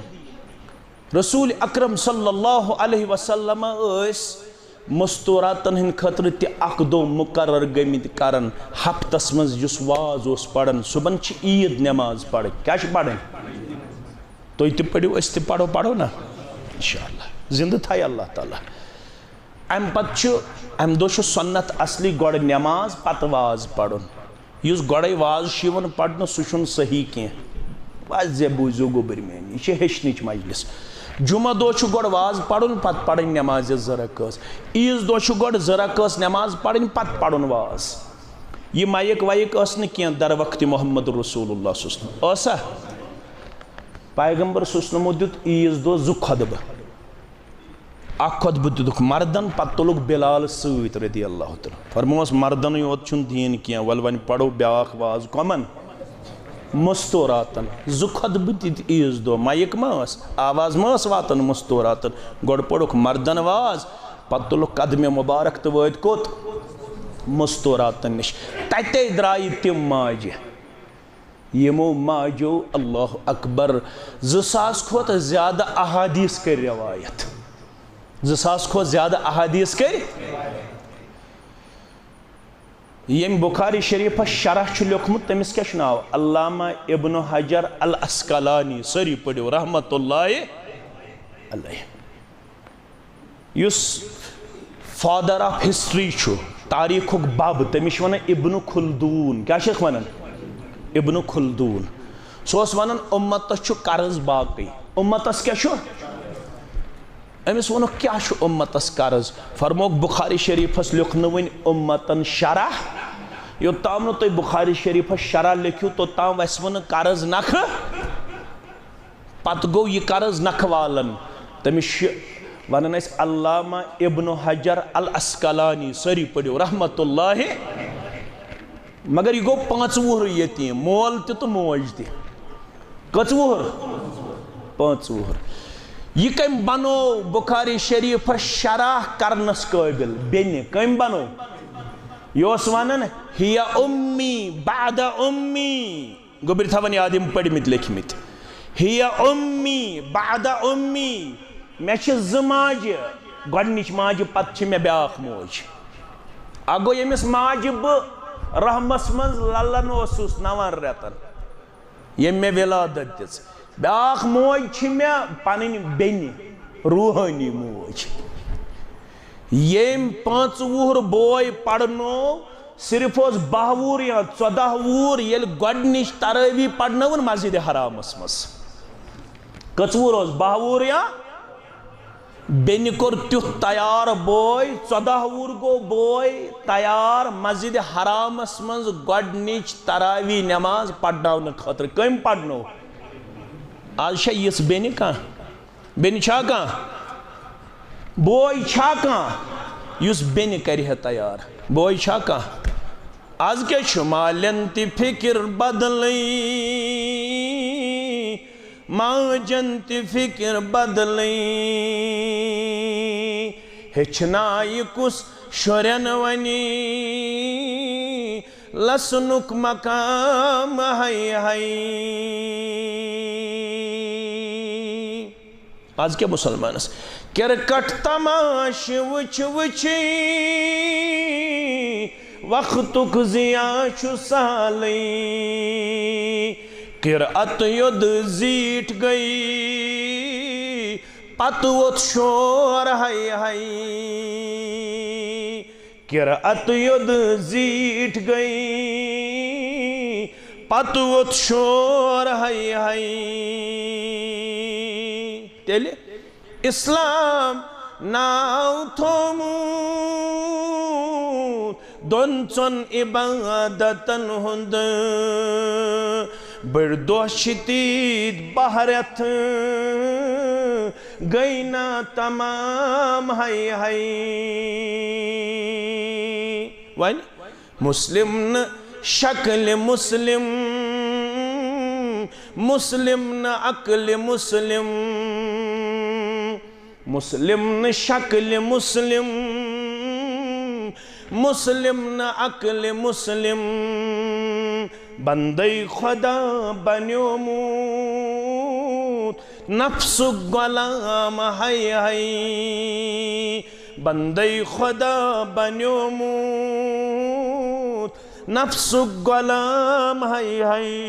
رسول اکرم صلی اللہ علیہ وسلم ٲسۍ مستوراتن ہٕنٛدِ خٲطرٕ تہِ اکھ دۄہ مقرر گٔمٕتۍ کران ہفتس منٛز، یُس واز اوس پران۔ صبحن چھِ عیٖد نماز پرٕنۍ۔ کیٛاہ چھِ پرٕنۍ؟ تُہۍ تہِ پٔرِو، أسۍ تہِ پرو، پرو نا؟ انشاءاللہ۔ زندٕ تھایہِ اللہ تعالیٰ۔ امہِ پتہٕ چھُ، امہِ دۄہ چھُ سنت اصلی گۄڈٕ نماز، پتہٕ واز پرُن۔ یُس گۄڈَے واز چھُ یِوان پرنہٕ، سُہ چھُنہٕ صحیح کینٛہہ۔ واریاہ بوٗزِو گوٚبٕرۍ میٲنۍ، یہِ چھِ ہیٚچھنٕچ مجلس۔ جمعہ دۄہ چھُ گۄڈٕ واز پرُن، پتہٕ پرٕنۍ نمازِ زٕ رکٲژ۔ عیٖذ دۄہ چھُ گۄڈٕ زٕ رکٲژ نماز پرٕنۍ، پتہٕ پرُن واز۔ یہِ مایِک وایِک ٲس نہٕ کینٛہہ در وقتِ محمد رسول اللہ صلی اللہ علیہ وسلم۔ ٲسا؟ پیغمبر صلی اللہ علیہ وسلمو دیُت عیٖذ دۄہ زٕ خطبہٕ۔ اکھ خطبہٕ دِتُکھ مردن، پتہٕ تُلُکھ بلال سۭتۍ رضی اللہ تعالیٰ۔ فرمووس، مردنٕے یوت چھُنہٕ دیٖن کینٛہہ، ولہٕ وۄنۍ پرو بیٛاکھ واز۔ کۄمن؟ مستوراتن۔ زٕ خطبہٕ دِتۍ عیٖذ دۄہ۔ مایِک ما ٲس؟ آواز ما ٲس واتان مستوراتن؟ گۄڈٕ پوٚرُکھ مردن واز، پتہٕ تُلُکھ قدمِ مبارک تہٕ وٲتۍ کوٚت؟ مستوراتن نِش۔ تتے درٛایہِ تِم ماجہِ۔ یِمو ماجو، اللہ اکبر، زٕ ساس کھۄتہٕ زیادٕ احادیث کٔرۍ روایت۔ زٕ ساس کھۄتہٕ زیادٕ احادیث کٔرۍ۔ ییٚمۍ بخاری شریفس شرح چھُ لیوٚکھمُت، تٔمِس کیٛاہ چھُ ناو؟ علامہ ابن حجر العسقلانی۔ سٲری پٔرِو، رحمت اللہ علیہ۔ یُس father of history چھُ، تاریخُک بب، تٔمِس چھِ وَنان ابن خلدون۔ کیٛاہ چھِکھ وَنان؟ ابن خلدون۔ سُہ اوس وَنان، اُمتَس چھُ قرض باقٕے۔ اُمتَس کیٛاہ چھُ؟ أمِس ووٚنُکھ، کیٛاہ چھُ اُمتَس قرض؟ فرمووُکھ، بخاری شریٖفَس لیوٚکھ نہٕ وٕنہِ اُمتَن شرح۔ یوٚتام نہٕ تُہۍ بخاری شریٖفَس شرح لیکھِو، توٚتام وَسہِ وٕ نہٕ قرض نَکھٕ۔ پتہٕ گوٚو یہِ قرض نکھٕ والن۔ تٔمِس چھِ ونان أسۍ علامہ ابن حجر العسقلانی، سٲری پٔرِو، رحمت اللہ۔ مگر یہِ گوٚو پانٛژھ وُہُر یتیٖم، مول تہِ تہٕ موج تہِ۔ کٔژ وُہُر؟ پانٛژھ وُہُر۔ یہِ کٔمۍ بنوو بخاری شریفس شرح کرنس قٲبل؟ بیٚنہِ۔ کٔمۍ بنوو؟ یہِ اوس ونان، "ہی امی بعد امی"۔ گوٚبرۍ تھاوان یاد یِم پٔرمٕتۍ لیکھمٕتۍ۔ "ہی امی بعد امی"، مےٚ چھِ زٕ ماجہِ، گۄڈٕنِچ ماجہِ، پتہٕ چھِ مےٚ بیٛاکھ موج۔ اکھ گوٚو، ییٚمِس ماجہِ بہٕ رحمس منٛز للن اوسُس نون رٮ۪تن، ییٚمۍ مےٚ ولادت دِژ۔ بیٛاکھ موج چھِ مےٚ پنٕنۍ بیٚنہِ، روحٲنی موج۔ ییٚمۍ پانٛژھ وُہُر بوے پرنوو، صرف اوس باہ وُہُر یا ژۄداہ وُہُر، ییٚلہِ گۄڈٕنِچ ترٲوی پرنٲوٕن مسجد حرامس منٛز۔ کٔژ وُہُر اوس؟ باہ وُہُر یا؟ بیٚنہِ کوٚر تیُتھ تیار بوے، ژۄداہ وُہُر گوٚو بوے تیار، مسجد حرامس منٛز گۄڈٕنِچ تراوی نماز پرناونہٕ خٲطرٕ۔ کٔمۍ پرنوو؟ آز چھا یِژھ بیٚنہِ کانٛہہ؟ بیٚنہِ چھا کانٛہہ؟ بوے چھا کانٛہہ یُس بیٚنہِ کرِ ہے تیار؟ بوے چھا کانٛہہ؟ از کیٛاہ چھُ مالٮ۪ن تہِ فِکر بدلٕے، ماجن تہِ فِکر بدلٕے۔ ہیٚچھنایہِ کُس شُرٮ۪ن وۄنۍ لسنُک مقام، ہاے ہاے۔ از کیٛاہ مُسلمانس؟ کرکٹ تماشہٕ وٕچھِ وٕچھِ وقتُک ضیاع چھُ سہلٕے۔ قرعت یوٚد زیٖٹھ گٔے، پتہٕ ووٚتھ شور، ہاے ہاے۔ قرعت یوٚد زیٖٹھ گٔے، پتہٕ ووٚتھ شور، ہاے ہاے۔ تیٚلہِ اسلام ناو تھوٚومُت دۄن ژۄن عبادتن ہُنٛد۔ بٔڑۍ دۄہ چھِ تیٖتۍ باہ رٮ۪تھ گٔے نا تمام، ہاے ہاے۔ وۄنۍ مسلم نہٕ شکلہِ مسلم، مسلم نہٕ عقلہِ مسلم، مسلم نہٕ شکلہِ مسلم، مسلم نہٕ عقلہِ مسلم۔ بندے خدا بنیومُت نفسُک غلام، ہاے ہاے۔ بندے خدا بنیومُت نفسُک غلام، ہاے ہاے۔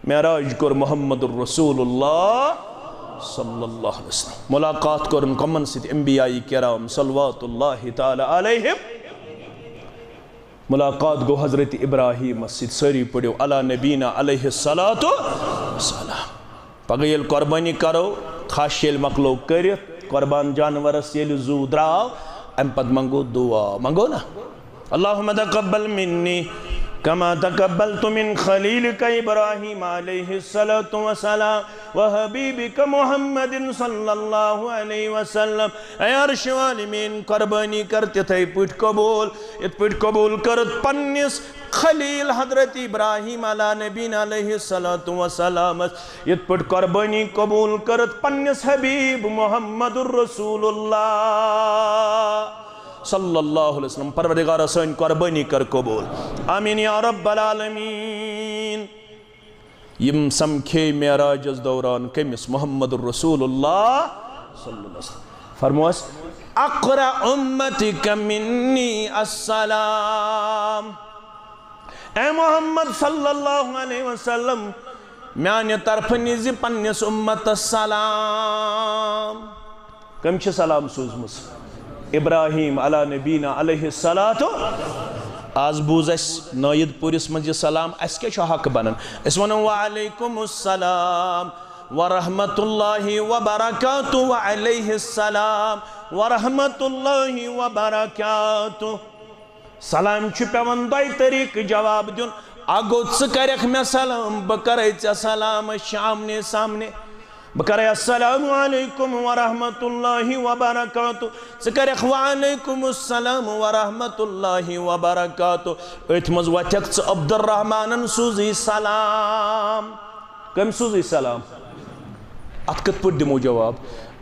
معراج کوٚر محمد الرسول اللہ صلی اللہ علیہ وسلم۔ ملاقات کوٚرُن کمن سۭتۍ؟ انبیاء کرام صلوات اللہ تعالی علیہم۔ ملاقات گوٚو حضرت ابراہیمس سۭتۍ۔ سٲری پٔرِو علی نبینا علیہ الصلوۃ والسلام۔ پگاہ ییٚلہِ قۄربٲنی کرو، کھش ییٚلہِ مۄکلو کٔرِتھ، قۄربان جانورس ییٚلہِ زُو درٛاو، امہِ پتہٕ منگو دُعا۔ منگو نا؟ اللهم تقبل مني كما تقبلت من خليلك إبراهيم عليه الصلاة والسلام وحبيبك محمد صلى الله عليه وسلم۔ اے عرش والمین، قربٲنی کر تِتھے پٲٹھۍ قبول، یِتھ پٲٹھۍ قبول کٔرٕتھ پننِس خلیل حضرت ابراہیم علی نبینا علیہ الصلوۃ والسلام، یِتھ پٲٹھۍ قربٲنی قبول کٔرٕتھ پننِس حبیب محمد الرسول اللہ صلی اللہ علیہ وسلم۔ پروردگارا، سٲنۍ قربٲنی کر قبول۔ آمین یا رب العالمین۔ یِم سمکھے معراجس دوران کٔمِس؟ محمد الرسول اللہ صلی اللہ علیہ وسلم۔ فرموس، "اقرأ امتك مني السلام"۔ اے محمد صلی اللہ علیہ وسلم، میانہِ طرفہٕ نِزِ پننِس امتس سلام۔ کٔمۍ چھِ سلام سوٗزمٕژ؟ ابراہیم علی نبینا علیہ الصلوۃ۔ آز بوٗز اَسہِ نٲیِد پوٗرِس منٛز یہِ سلام، اَسہِ کیٛاہ چھُ حق بنان؟ أسۍ وَنو، "وعلیکم السلام ورحمۃ اللہ وبرکاتہ، وعلیہ السلام ورحمۃ اللہ وبرکاتہ۔" سلام چھُ پٮ۪وان دۄیہِ طریٖقہٕ جواب دیُن۔ اکھ گوٚو، ژٕ کرکھ مےٚ سلام، بہٕ کرے ژےٚ سلام، أسۍ چھِ آمنے سامنے۔ بہٕ کرے السلام علیکم ورحمۃ اللہ وبرکاتہ، ژٕ کرکھ وعلیکم السلام ورحمۃ اللہ وبرکاتہ۔ أتھۍ منٛز وۄتھکھ ژٕ عبدالرحمانن سوزی سلام۔ کٔمۍ سوزی سلام؟ اتھ کِتھ پٲٹھۍ دِمو جواب؟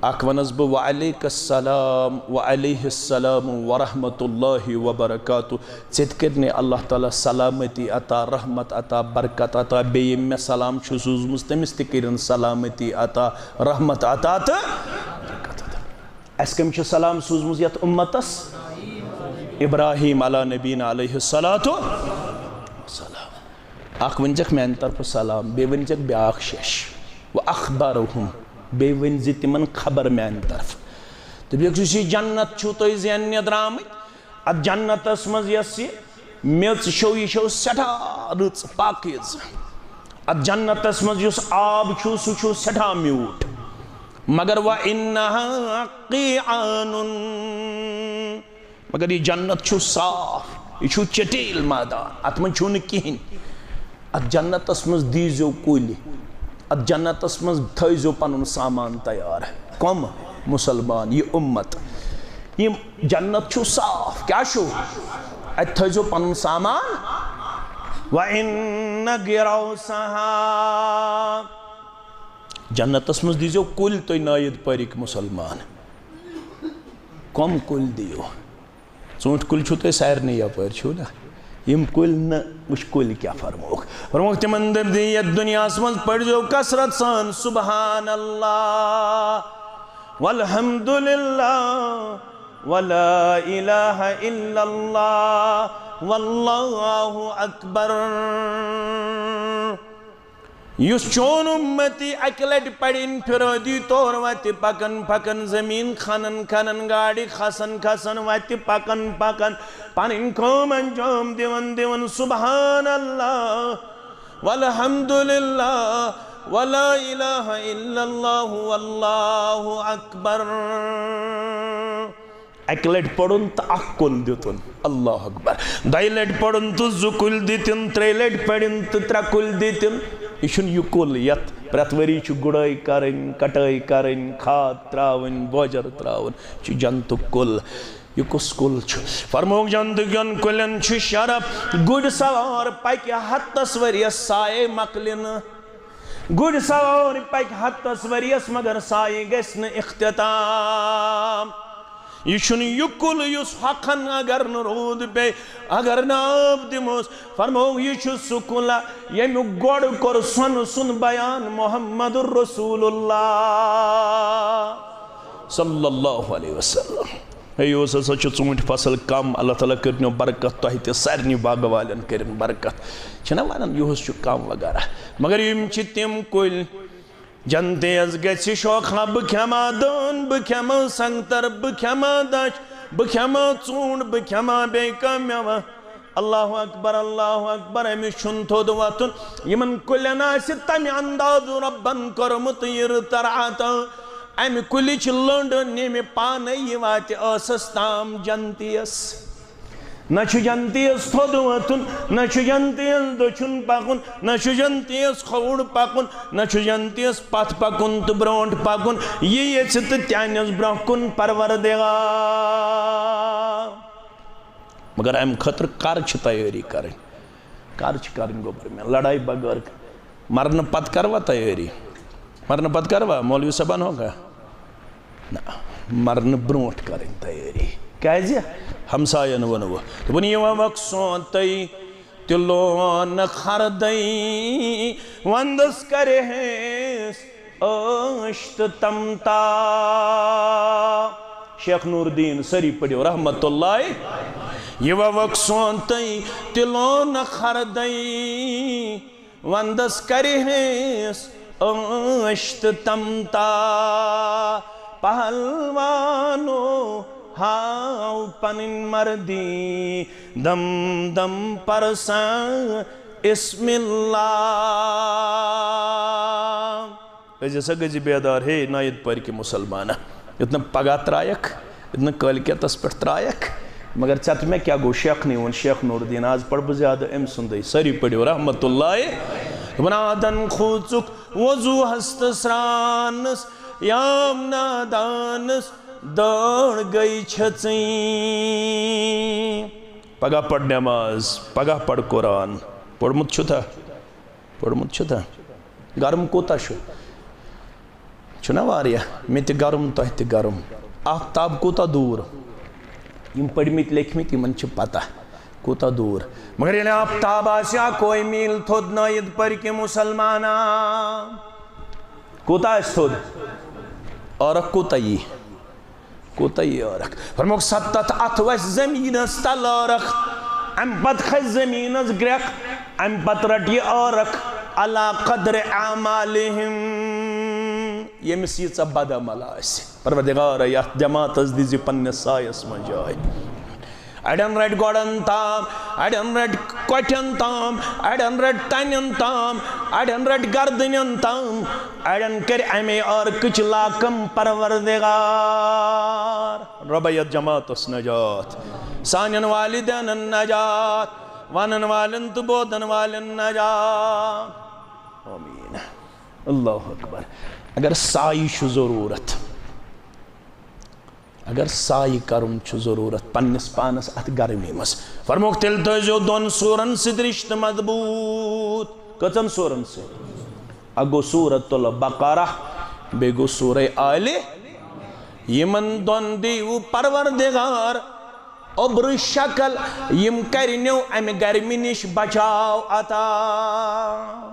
اکھ ونس بہٕ وعلیک السلام وعلیہ السلام ورحمۃ اللہ وبرکاتہ۔ ژےٚ تہِ کٔرنٕے اللہ تعالیٰ سلامتی عطا، رحمت عطا، برکت عطا۔ بیٚیہِ ییٚمۍ مےٚ سلام چھُ سوٗزمٕژ، تٔمِس تہِ کٔرِن سلامتی عطا، رحمت عطا تہٕ برکت عطا۔ اَسہِ کٔمۍ چھُ سلام سوٗزمُت یَتھ اُمتَس؟ ابراہیم علیٰ نبینا علیہ الصلوۃ والسلام۔ اَکھ ؤنۍزٮ۪کھ میٛانہِ طرفہٕ سلام، بیٚیہِ ؤنۍزٮ۪کھ بیٛاکھ شیٚش۔ وَأَخْبَرَهُمْ، بیٚیہِ ؤنۍزِ تِمَن خبر میٛانہِ طرفہٕ۔ دَپیوکھ، یُس یہِ جنت چھُو تُہۍ زیننہِ درٛامٕتۍ، اتھ جنتس منٛز یۄس یہِ میٚژ چھو، یہِ چھو سٮ۪ٹھاہ رٕژ، پاکیزٕ۔ اتھ جنتس منٛز یُس آب چھُ، سُہ چھُ سٮ۪ٹھاہ میوٗٹھ۔ مگر وَإِنَّهَا قِيعَانٌ، مگر یہِ جنت چھُ صاف، یہِ چھُ چٹیل مٲدان، اتھ منٛز چھُنہٕ کِہیٖنۍ۔ اتھ جنتس منٛز دیٖزیو کُلۍ، اتھ جنتس منٛز تھٲیزیو پنُن سامان تیار۔ کم؟ مسلمان، یہِ اُمت۔ یِم جنت چھُ صاف، کیٛاہ چھُ؟ اتہِ تھٲیزیو پنُن سامان۔ وَإِنَّ غِرَوْسَهَا، جنتس منٛز دیٖزیو کُلۍ تُہۍ نٲیِد پٲرِکۍ مسلمان۔ کم کُلۍ دِیِو؟ ژوٗنٛٹھۍ کُلۍ چھِو تۄہہِ سارنٕے یپٲرۍ، چھِو نا؟ یِم کُلۍ نہٕ، وٕچھ کُلۍ کیٛاہ فرمووُکھ۔ فرمووُکھ تِمن، دٔپۍ دِ، یَتھ دُنیاہَس منٛز پٔرۍزیو کثرت سان سبحان اللہ، والحمد للہ، ولا الہ الا اللہ، واللہ اکبر۔ یُس چون اُمتی اَکہِ لَٹہِ پَرِ اِنفِرٲدی طور وَتہِ پَکان پَکان، زٔمیٖن کھنان کھنان، گاڑِ کھسان کھسان، وَتہِ پَکان پَکان، پَنٕنۍ کٲم انجام دِوان دِوان، سبحان اللہ، والحمد للہ، ولا الہ الا اللہ، واللہ اکبر۔ اَکہِ لَٹہِ پوٚرُن تہٕ اَکھ کُل دِتُن۔ اللہ اکبر۔ دۄیہِ لَٹہِ پوٚرُن تہٕ زٕ کُلۍ دِتِن، ترٛیٚیہِ لَٹہِ پٔرِن تہٕ ترٛےٚ کُلۍ دِتِن۔ یہِ چھُنہٕ یہِ کُل یَتھ پرٛٮ۪تھ ؤری چھُ گُڈٲے کَرٕنۍ، کَٹٲے کَرٕنۍ، کھاد ترٛاوٕنۍ، بوجر ترٛاوُن۔ یہِ چھُ جنتُک کُل۔ یہِ کُس کُل چھُ؟ فرمووُکھ، جنتہٕ کٮ۪ن کُلٮ۪ن چھُ شرف۔ گُرۍ سوار پَکہِ ہَتَس ؤرِیَس سایے مۄکلہِ نہٕ۔ گُرۍ سوار پکہِ ہتس ؤرِیس، مگر سایہِ گژھِ نہٕ اختتام۔ یہِ چھُنہٕ یہِ کُل یُس ہۄکھن اگر نہٕ روٗد پیٚیہِ، اگر نہٕ آب دِموس۔ فرموو، یہِ چھُ سُہ کُل ییٚمیُک گۄڈٕ کوٚر سۄنہٕ سُنٛد بیان محمد رسول اللہ صلی اللہ علیہ وسلم۔ ہے، یُہُس ہسا چھُ ژوٗنٛٹھۍ فصل کم، اللہ تعالیٰ کٔرِنو برکت، تۄہہِ تہِ سارنٕے باغہٕ والٮ۪ن کٔرِن برکت۔ چھِنہ ونان یُہُس چھُ کم وغیرہ، مگر یِم چھِ تِم کُلۍ۔ جنتیس گژھِ شوقہ، بہٕ کھٮ۪مہٕ دٲن، بہٕ کھٮ۪مہٕ سنگتر، بہٕ کھٮ۪مہٕ دچھ، بہٕ کھٮ۪مہٕ ژوٗنٛٹھ، بہٕ کھٮ۪مہٕ بیٚیہِ کانٛہہ مٮ۪وٕ۔ اللہ اکبر، اللہ اکبر، أمِس چھُنہٕ تھوٚد وۄتھُن۔ یِمن کُلٮ۪ن آسہِ تمہِ اندازٕ رۄبن کوٚرمُت یہِ رٕژر عطا۔ امہِ کُلِچ لٔنٛڈ نیمہِ پانے، یہِ واتہِ ٲسس تام جنتیس۔ نہ چھُ جنتیس تھوٚد وۄتھُن، نہ چھُ جنتیس دٔچھُن پکُن، نہ چھُ جنتیس کھووُر پکُن، نہ چھُ جنتیس پتھ پکُن تہٕ برونٛٹھ پکُن۔ یہِ یژھِ تہٕ تہِ انٮ۪س برونٛہہ کُن پروردگار۔ مگر امہِ خٲطرٕ کر چھِ تیٲری کرٕنۍ؟ کر چھِ کرٕنۍ گوٚبر مےٚ لڑایہِ بغٲر؟ مرنہٕ پتہٕ کروا تیٲری؟ مرنہٕ پتہٕ کروا مولوی صٲبن ہوگا؟ نہ، مرنہٕ برونٛٹھ کرٕنۍ تیٲری۔ کیازِ؟ ہمساین ووٚنوٕ، دوٚپُن، یہِ ووکھ سونتٕے تہِ لون خردٕے، ونٛدس کرِ ہیس عٲش تہٕ تمتا۔ شیخ نور الدین، سٲری پٔرِو رحمت اللہ۔ یہِ ووکھ سونتٕے تہِ لون خردٕے، ونٛدس کرِ ہیس عٲش تہٕ تمتا۔ پہلوانو ہاو پنٕنۍ مردی، دم دم پرسان اسم اللہ۔ أزۍ ہسا گٔژھۍ بیدار، ہے نایِد پٔرۍ کہِ مسلمانہ، یُتھ نہٕ پگاہ ترٛایَکھ، یُتھ نہٕ کٲلۍ کٮ۪تس پٮ۪ٹھ ترٛایَکھ، مگر ژےٚ تہٕ مےٚ کیٛاہ گوٚو؟ شیخنٕے ووٚن، شیخ نوٗر دیٖن، آز پَرٕ بہٕ زیادٕ أمۍ سُنٛدُے۔ سٲری پٔرِو رحمتہ اللہ۔ دَپان، آدَن کھوٗژُکھ وضوٗہَس تہٕ سرٛانَس، یام نادانَس دٲن گٔے چھٔژٕنۍ۔ پگاہ پَر نٮ۪ماز، پگاہ پَر قرآن۔ پوٚرمُت چھُتھا؟ پوٚرمُت چھُتھا؟ گرم کوٗتاہ چھُ؟ چھُنہ واریاہ؟ مےٚ تہِ گرم، تۄہہِ تہِ گرم۔ آفتاب کوٗتاہ دوٗر؟ یِم پٔرمٕتۍ لیکھمٕتۍ، یِمن چھِ پتہ کوٗتاہ دوٗر۔ مگر ییٚلہِ آفتاب آسہِ اکوے میٖل تھوٚد نٲیِد پٔرۍ کہِ مُسلمانا، کوٗتاہ آسہِ تھوٚد؟ عٲرق کوٗتاہ یی؟ کوٗتاہ یی عٲرق؟ فرموکھ، ستتھ اتھ وسہِ زٔمیٖنس تل عٲرق، امہِ پتہٕ کھسہِ زٔمیٖنس گرٛٮ۪کھ، امہِ پتہٕ رٹہِ یہِ عٲرق علی قدر اعمالہم، ییٚمِس ییٖژاہ بدعمل آسہِ۔ پروردگارا، یتھ جماعتس دِزِ پننِس سایس منٛز جاے۔ اڑٮ۪ن رٹہِ گۄڈن تام، اڑٮ۪ن رٹہِ کۄٹھٮ۪ن تام، اڑٮ۪ن رٹہِ تنٮ۪ن تام، اڑٮ۪ن رٹہِ گردنٮ۪ن تام، اڑٮ۪ن کرِ امے عٲرقٕچ لاکم پروردگار۔ رۄبہ، یتھ جماعتس نجات، سانٮ۪ن والدینن نجات، ونن والٮ۪ن تہٕ بوزن والٮ۪ن نجات۔ آمین۔ اللہ اکبر۔ اگر سایہِ چھُ ضروٗرت، اگر سایہِ کرُن چھُ ضروٗرت پننِس پانس اتھ گرمی منٛز، فرموکھ، تیٚلہِ تھٲیزیو دۄن سورن سۭتۍ رشتہٕ مضبوٗط۔ کٔژن سورن سۭتۍ؟ اکھ گوٚو سورۃ البقرہ، بیٚیہِ گوٚو سورہ آلِ۔ یِمن دۄن دیٖوٕ پروردگار اوٚبرٕ شکل، یِم کرنو امہِ گرمی نِش بچاو عطا۔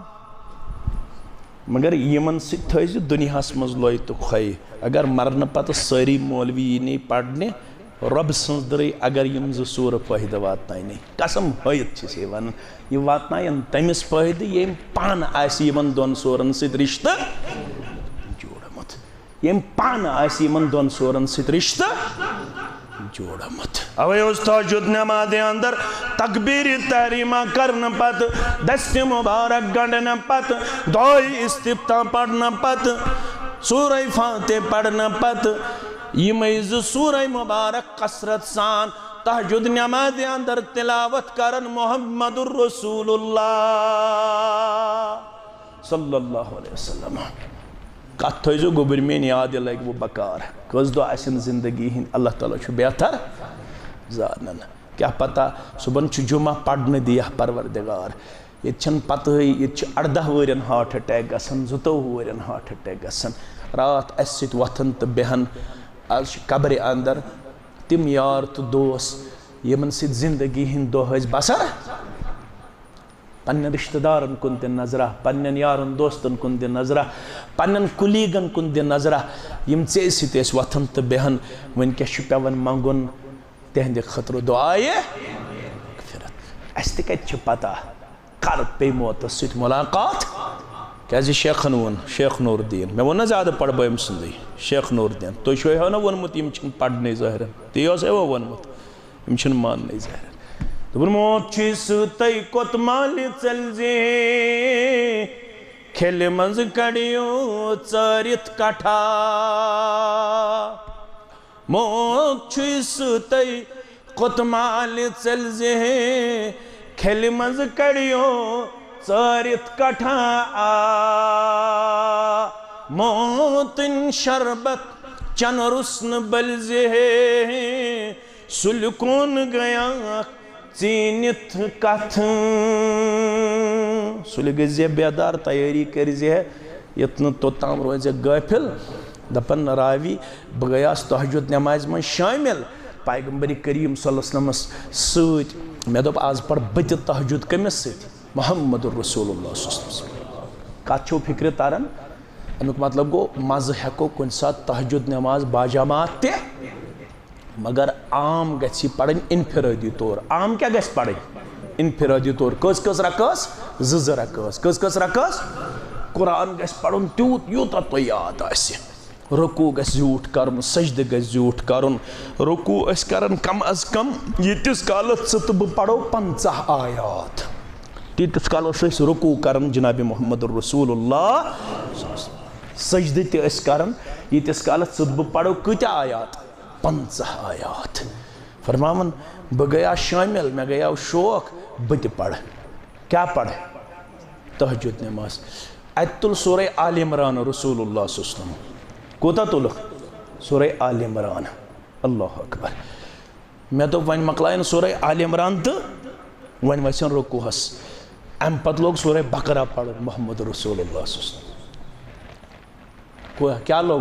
مگر یِمن سۭتۍ تھٲیزِ دُنیاہس منٛز لۄے تہٕ کھۄے۔ اگر مرنہٕ پتہٕ سٲری مولوی یی نہٕ پرنہِ، رۄبہٕ سٕنٛز دٕرٕے، اگر یِم زٕ سورٕ فٲیدٕ واتناونہِ، قسم ہٲیِتھ چھِ سے ونان، یہِ واتناین تٔمِس فٲیدٕ، ییٚمۍ پانہٕ آسہِ یِمن دۄن سورن سۭتۍ رشتہٕ جوڑمُت۔ ییٚمۍ پانہٕ آسہِ یِمن دۄن سورن سۭتۍ رشتہٕ جوڑمُت۔ اوے اوس تہجد نمازِ اندر تکبیر تحریمہ کرنہٕ پتہٕ، دستِ مبارک گنڈنہٕ پتہٕ، دعائے استفتاح پرنہٕ پتہٕ، سورہ فاتح پرنہٕ پتہٕ، یِمے زٕ سورہ مبارک کثرت سان تہجد نمازِ اندر تلاوت کرن محمد رسول اللہ صلی اللہ علیہ وسلم۔ کتھ تھٲیزیو گوٚبٕرۍ میٲنۍ یاد، یہِ لگہِ وۄنۍ بکار۔ کٔژ دۄہ آسن زندگی ہٕنٛدۍ، اللہ تعالیٰ چھُ بہتر زانان۔ کیٛاہ پتہ، صُبحن چھُ جمعہ، پرنہٕ دِیہ پروردگار۔ ییٚتہِ چھَنہٕ پتہٕے، ییٚتہِ چھِ ارداہ وٕہٕرٮ۪ن heart attack گژھان، زٕتووُہ وٕہٕرٮ۪ن heart attack گژھان۔ راتھ اَسہِ سۭتۍ وۄتھان تہٕ بیٚہان۔ از چھِ قبرِ اندر تِم یار تہٕ دوس، یِمن سۭتۍ زندگی ہٕنٛدۍ دۄہ ٲسۍ بسر۔ پننٮ۪ن رشتہٕ دارن کُن دِ نظرہ، پننٮ۪ن یارن دوستن کُن دِ نظرہ، پننٮ۪ن colleagueن کُن دِ نظرہ، یِم ژےٚ سۭتۍ ٲسۍ وۄتھان تہٕ بیٚہان۔ وٕنکیٚس چھُ پٮ۪وان منٛگُن تِہنٛدِ خٲطرٕ دعایہِ مغفرت۔ اَسہِ تہِ کَتہِ چھِ پتہ کر پیٚیہِ موتس سۭتۍ ملاقات؟ کیازِ شیخن ووٚن، شیخ نور الدین، مےٚ ووٚن نہ زیادٕ پرٕ بہٕ أمۍ سُنٛدٕے، شیخ نور الدین، تُہۍ چھِو ہو نہ ووٚنمُت یِم چھِنہٕ پرنٕے ظٲہرن، تی اوس ہے وۄنۍ ووٚنمُت، یِم چھِنہٕ ماننٕے ظٲہرن۔ دوٚپُن، موت چھُے سۭتۍ کوٚت مالہِ ژٔلۍ زِ، کھیلہِ منٛز کڑیو ژٲرِتھ کٹھا۔ موت چھُے سۭتۍ کوٚت مالہِ ژٔلۍ زِ، کھیلہِ منٛز کڑیو ژٲرِتھ کٹھا۔ آ، موتٕنۍ شربت چن رُس نہٕ بٔلۍ زِ، سُلہِ کُن گٔیاکھ ژیٖنِتھ کتھ۔ سُلہِ گٔژھۍ زِ بیدار، تیٲری کٔرۍ زِ، یُتھ نہٕ توٚتام روزِ غٲفِل۔ دپان راوی، بہٕ گٔیاس تہجد نمازِ منٛز شٲمِل پیغمبر کریم صلی اللہ علیہ وسلمس سۭتۍ۔ مےٚ دوٚپ، از پرٕ بہٕ تہِ تہجد۔ کٔمِس سۭتۍ؟ محمد رسول اللہ صلی اللہ علیہ وسلم۔ کتھ چھو فکرِ تران؟ امیُک مطلب گوٚو، مزٕ ہٮ۪کو کُنہِ ساتہٕ تہجد نماز باجماعت تہِ، مگر عام گژھِ یہِ پرٕنۍ انفرٲدی طور۔ عام کیٛاہ گژھِ پرٕنۍ؟ انفرٲدی طور۔ کٔژ کٔژ رکٲژ؟ زٕ زٕ رکٲژ۔ کٔژ کٔژ رکٲژ؟ قرآن گژھِ پرُن تیوٗت، یوٗتاہ تۄہہِ یاد آسہِ۔ رکوع گژھِ زیوٗٹھ کرُن، سجدٕ گژھِ زیوٗٹھ کرُن۔ رکوع ٲسۍ کران کم از کم ییٖتِس کالس ژٕ تہٕ بہٕ پرو پنژاہ آیات۔ تیٖتِس کالس ٲسۍ رکوع کران جناب محمد رسول اللہ۔ سجدٕ تہِ ٲسۍ کران ییٖتِس کالس ژٕ تہٕ بہٕ پرو کۭتیاہ آیات؟ پنژاہ آیات۔ فرماوان، بہٕ گٔیاس شٲمِل، مےٚ گٔیاو شوق، بہٕ تہِ پرٕ۔ کیٛاہ پرٕ؟ تہجد نماز۔ اتہِ تُل سورہ آل عمران رسول اللہ صلی اللہ علیہ وسلم۔ کوٗتاہ تُلُکھ؟ سورہ آل عمران۔ اللہ اکبر۔ مےٚ دوٚپ، وۄنۍ مۄکلایَن سورہ آل عمران تہٕ وۄنۍ وَسن رکوعس۔ اَمہِ پتہٕ لوگ سورہ بقرہ پرُن محمد رسول اللہ صلی اللہ علیہ وسلم۔ کو-، کیٛاہ لوگ؟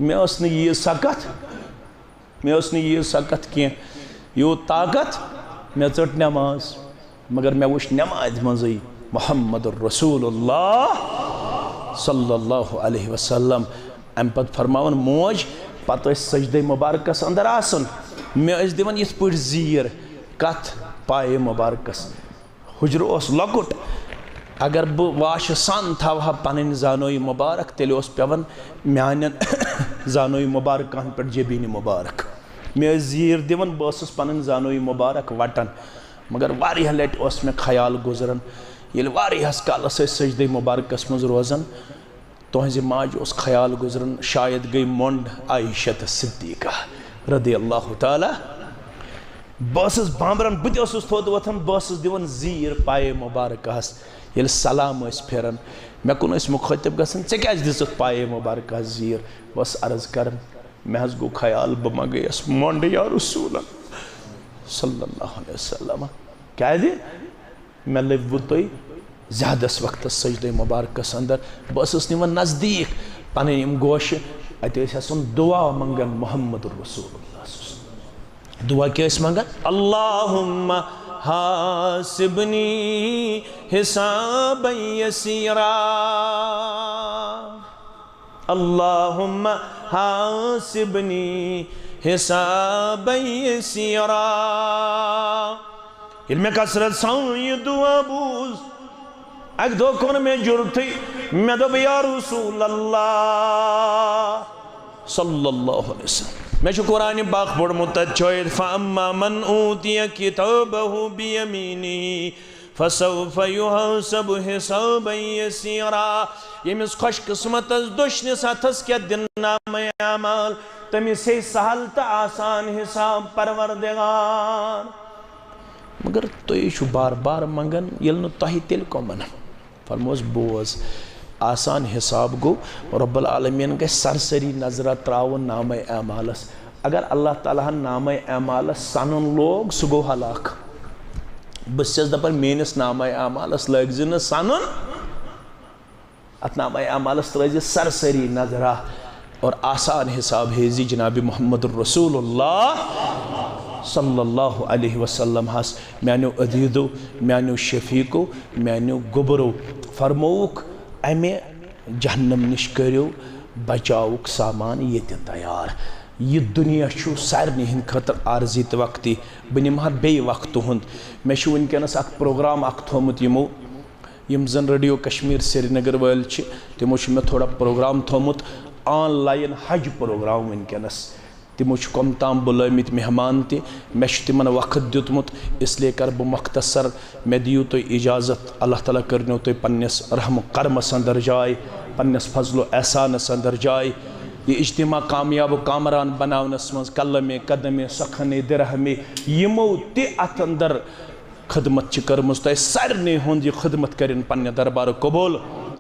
مےٚ ٲس نہٕ ییٖژ سا کتھ، مےٚ ٲس نہٕ ییٖژ سا کتھ کینٛہہ، یوٗت طاقت، مےٚ ژٔٹ نٮ۪ماز، مگر مےٚ وٕچھ نٮ۪مازِ منٛزٕے محمد رسول اللہ صلی اللہ علیہ وسلم۔ اَمہِ پتہٕ فرماوان موج، پتہٕ ٲسۍ سجدے مبارکس اندر آسان، مےٚ ٲسۍ دِوان یِتھ پٲٹھۍ زیٖر، کتھ؟ پایے مبارکس۔ حجرٕ اوس لۄکُٹ، اگر بہٕ واشہِ سان تھاوٕ ہا پنٕنۍ زانویہِ مبارک، تیٚلہِ اوس پٮ۪وان میانٮ۪ن زانویہِ مبارکن پٮ۪ٹھ جبیٖنہِ مبارک۔ مےٚ ٲسۍ زیٖر دِوان، بہٕ ٲسٕس پنٕنۍ زانویہِ مبارک وٹان۔ مگر واریاہ لٹہِ اوس مےٚ خیال گُزران، ییٚلہِ واریاہس کالس ٲسۍ سجدے مبارکس منٛز روزان، تُہنزِ ماجہِ اوس خیال گُزران، شاید گٔے مۄنڈ عائشہ صدیقہ رضی اللہ تعالیٰ۔ بہٕ ٲسٕس بامبران، بہٕ تہِ اوسُس تھوٚد وۄتھان، بہٕ ٲسٕس دِوان زیٖر پایے مبارکہس۔ ییٚلہِ سلام ٲسۍ پھیران، مےٚ کُن ٲسۍ مُخٲطب گژھان، "ژےٚ کیٛازِ دِژٕتھ پایے مبارکہس زیٖر؟" بہٕ ٲسٕس عرض کران، مےٚ حظ گوٚو خیال، بہٕ ما گٔیَس مۄنڈ یا رسول اللہ صلی اللہ علیہ وسلم۔ کیٛازِ؟ مےٚ لٔبوٕ تُہۍ زیادس وقتس سجدے مبارکس اندر۔ بہٕ ٲسٕس نِوان نزدیٖک پنٕنۍ یِم گوشہِ، اتہِ ٲسۍ آسان دعا منگان محمد رسول اللہ صلی اللہ علیہ وسلم۔ دعا کیٛاہ ٲسۍ منگان؟ اللہم حاسبنی حسابا یسیرا۔ اللہم حاسبنی حسابا یسیرا۔ ییٚلہِ مےٚ کثرت سان یہِ دعا بوٗز، اکہِ دۄہ کوٚر مےٚ جُرتھٕے، مےٚ دوٚپ، یا رسول اللہ صلی اللہ علیہ وسلم، مےٚ چھُ قرآنِ پاک پوٚرمُت، تَتہِ چھُ آیت، فَأَمَّا مَنْ أُوتِيَ كِتَابَهُ بِيَمِينِهِ فَسَوْفَ يُحَاسَبُ حِسَابًا يَسِيرًا۔ ییٚمِس خۄش قٕسمتس دٔچھنِس اتھس کٮ۪تھ دِنہٕ نامہ اعمال، تٔمِس ہے سہل تہٕ آسان حساب پروردگار۔ مگر تُہۍ چھِو بار بار منگان، ییٚلہِ نہٕ تۄہہِ، تیٚلہِ کۄمن؟ فرموس، بوز، آسان حساب گوٚو، رب العالمین گژھِ سرسری نظرہ تراوُن نامہ اعمالس۔ اگر اللہ تعالیٰ ہن نامہ اعمالس سنُن لوگ، سُہ گوٚو ہلاک۔ بہٕ چھَس دپان، میٲنِس نامہ اعمالس لٲگۍ زِ نہٕ سنُن، اتھ نامہ اعمالس ترٲے زِ سرسری نظرہ اور آسان حساب ہے زِ جناب محمد رسول اللہ صلی اللہ علیہ وسلم ہس۔ میانیو عزیزو، میانیو شفیقو، میانیو گوبرو، فرمووُکھ، امہِ جہنم نِش کٔرِو بچاوُک سامان ییٚتہِ تیار۔ یہِ دُنیا چھُ سارنٕے ہٕنٛدِ خٲطرٕ عارضی تہٕ وقتی۔ بہٕ نِمہٕ ہا بیٚیہِ وقت تُہُنٛد۔ مےٚ چھُ وٕنکیٚنَس اَکھ پروگرام اَکھ تھوٚومُت یِمو، یِم زَن ریڈیو کشمیر سرینگر وٲلۍ چھِ، تِمو چھُ مےٚ تھوڑا پروگرام تھوٚومُت، آن لایِن حج پروگرام وٕنکیٚنَس۔ تِمو چھُ کۄم تام بُلٲومٕتۍ مہمان تہِ، مےٚ چھُ تِمن وقت دیُتمُت، اس لیے کرٕ بہٕ مختصر۔ مےٚ دِیِو تُہۍ اجازت، اللہ تعالیٰ کٔرنو تُہۍ پننِس رحم و کرمس اندر جاے، پننِس فضل و احسانس اندر جاے۔ یہِ اجتماع کامیاب و کامران بناونس منٛز قلمِ قدمِ سخنِ درہمِ یِمو تہِ اتھ اندر خدمت چھِ کٔرمٕژ، تۄہہِ سارنٕے ہُنٛد یہِ خدمت کٔرِن پننہِ دربارٕ قبول۔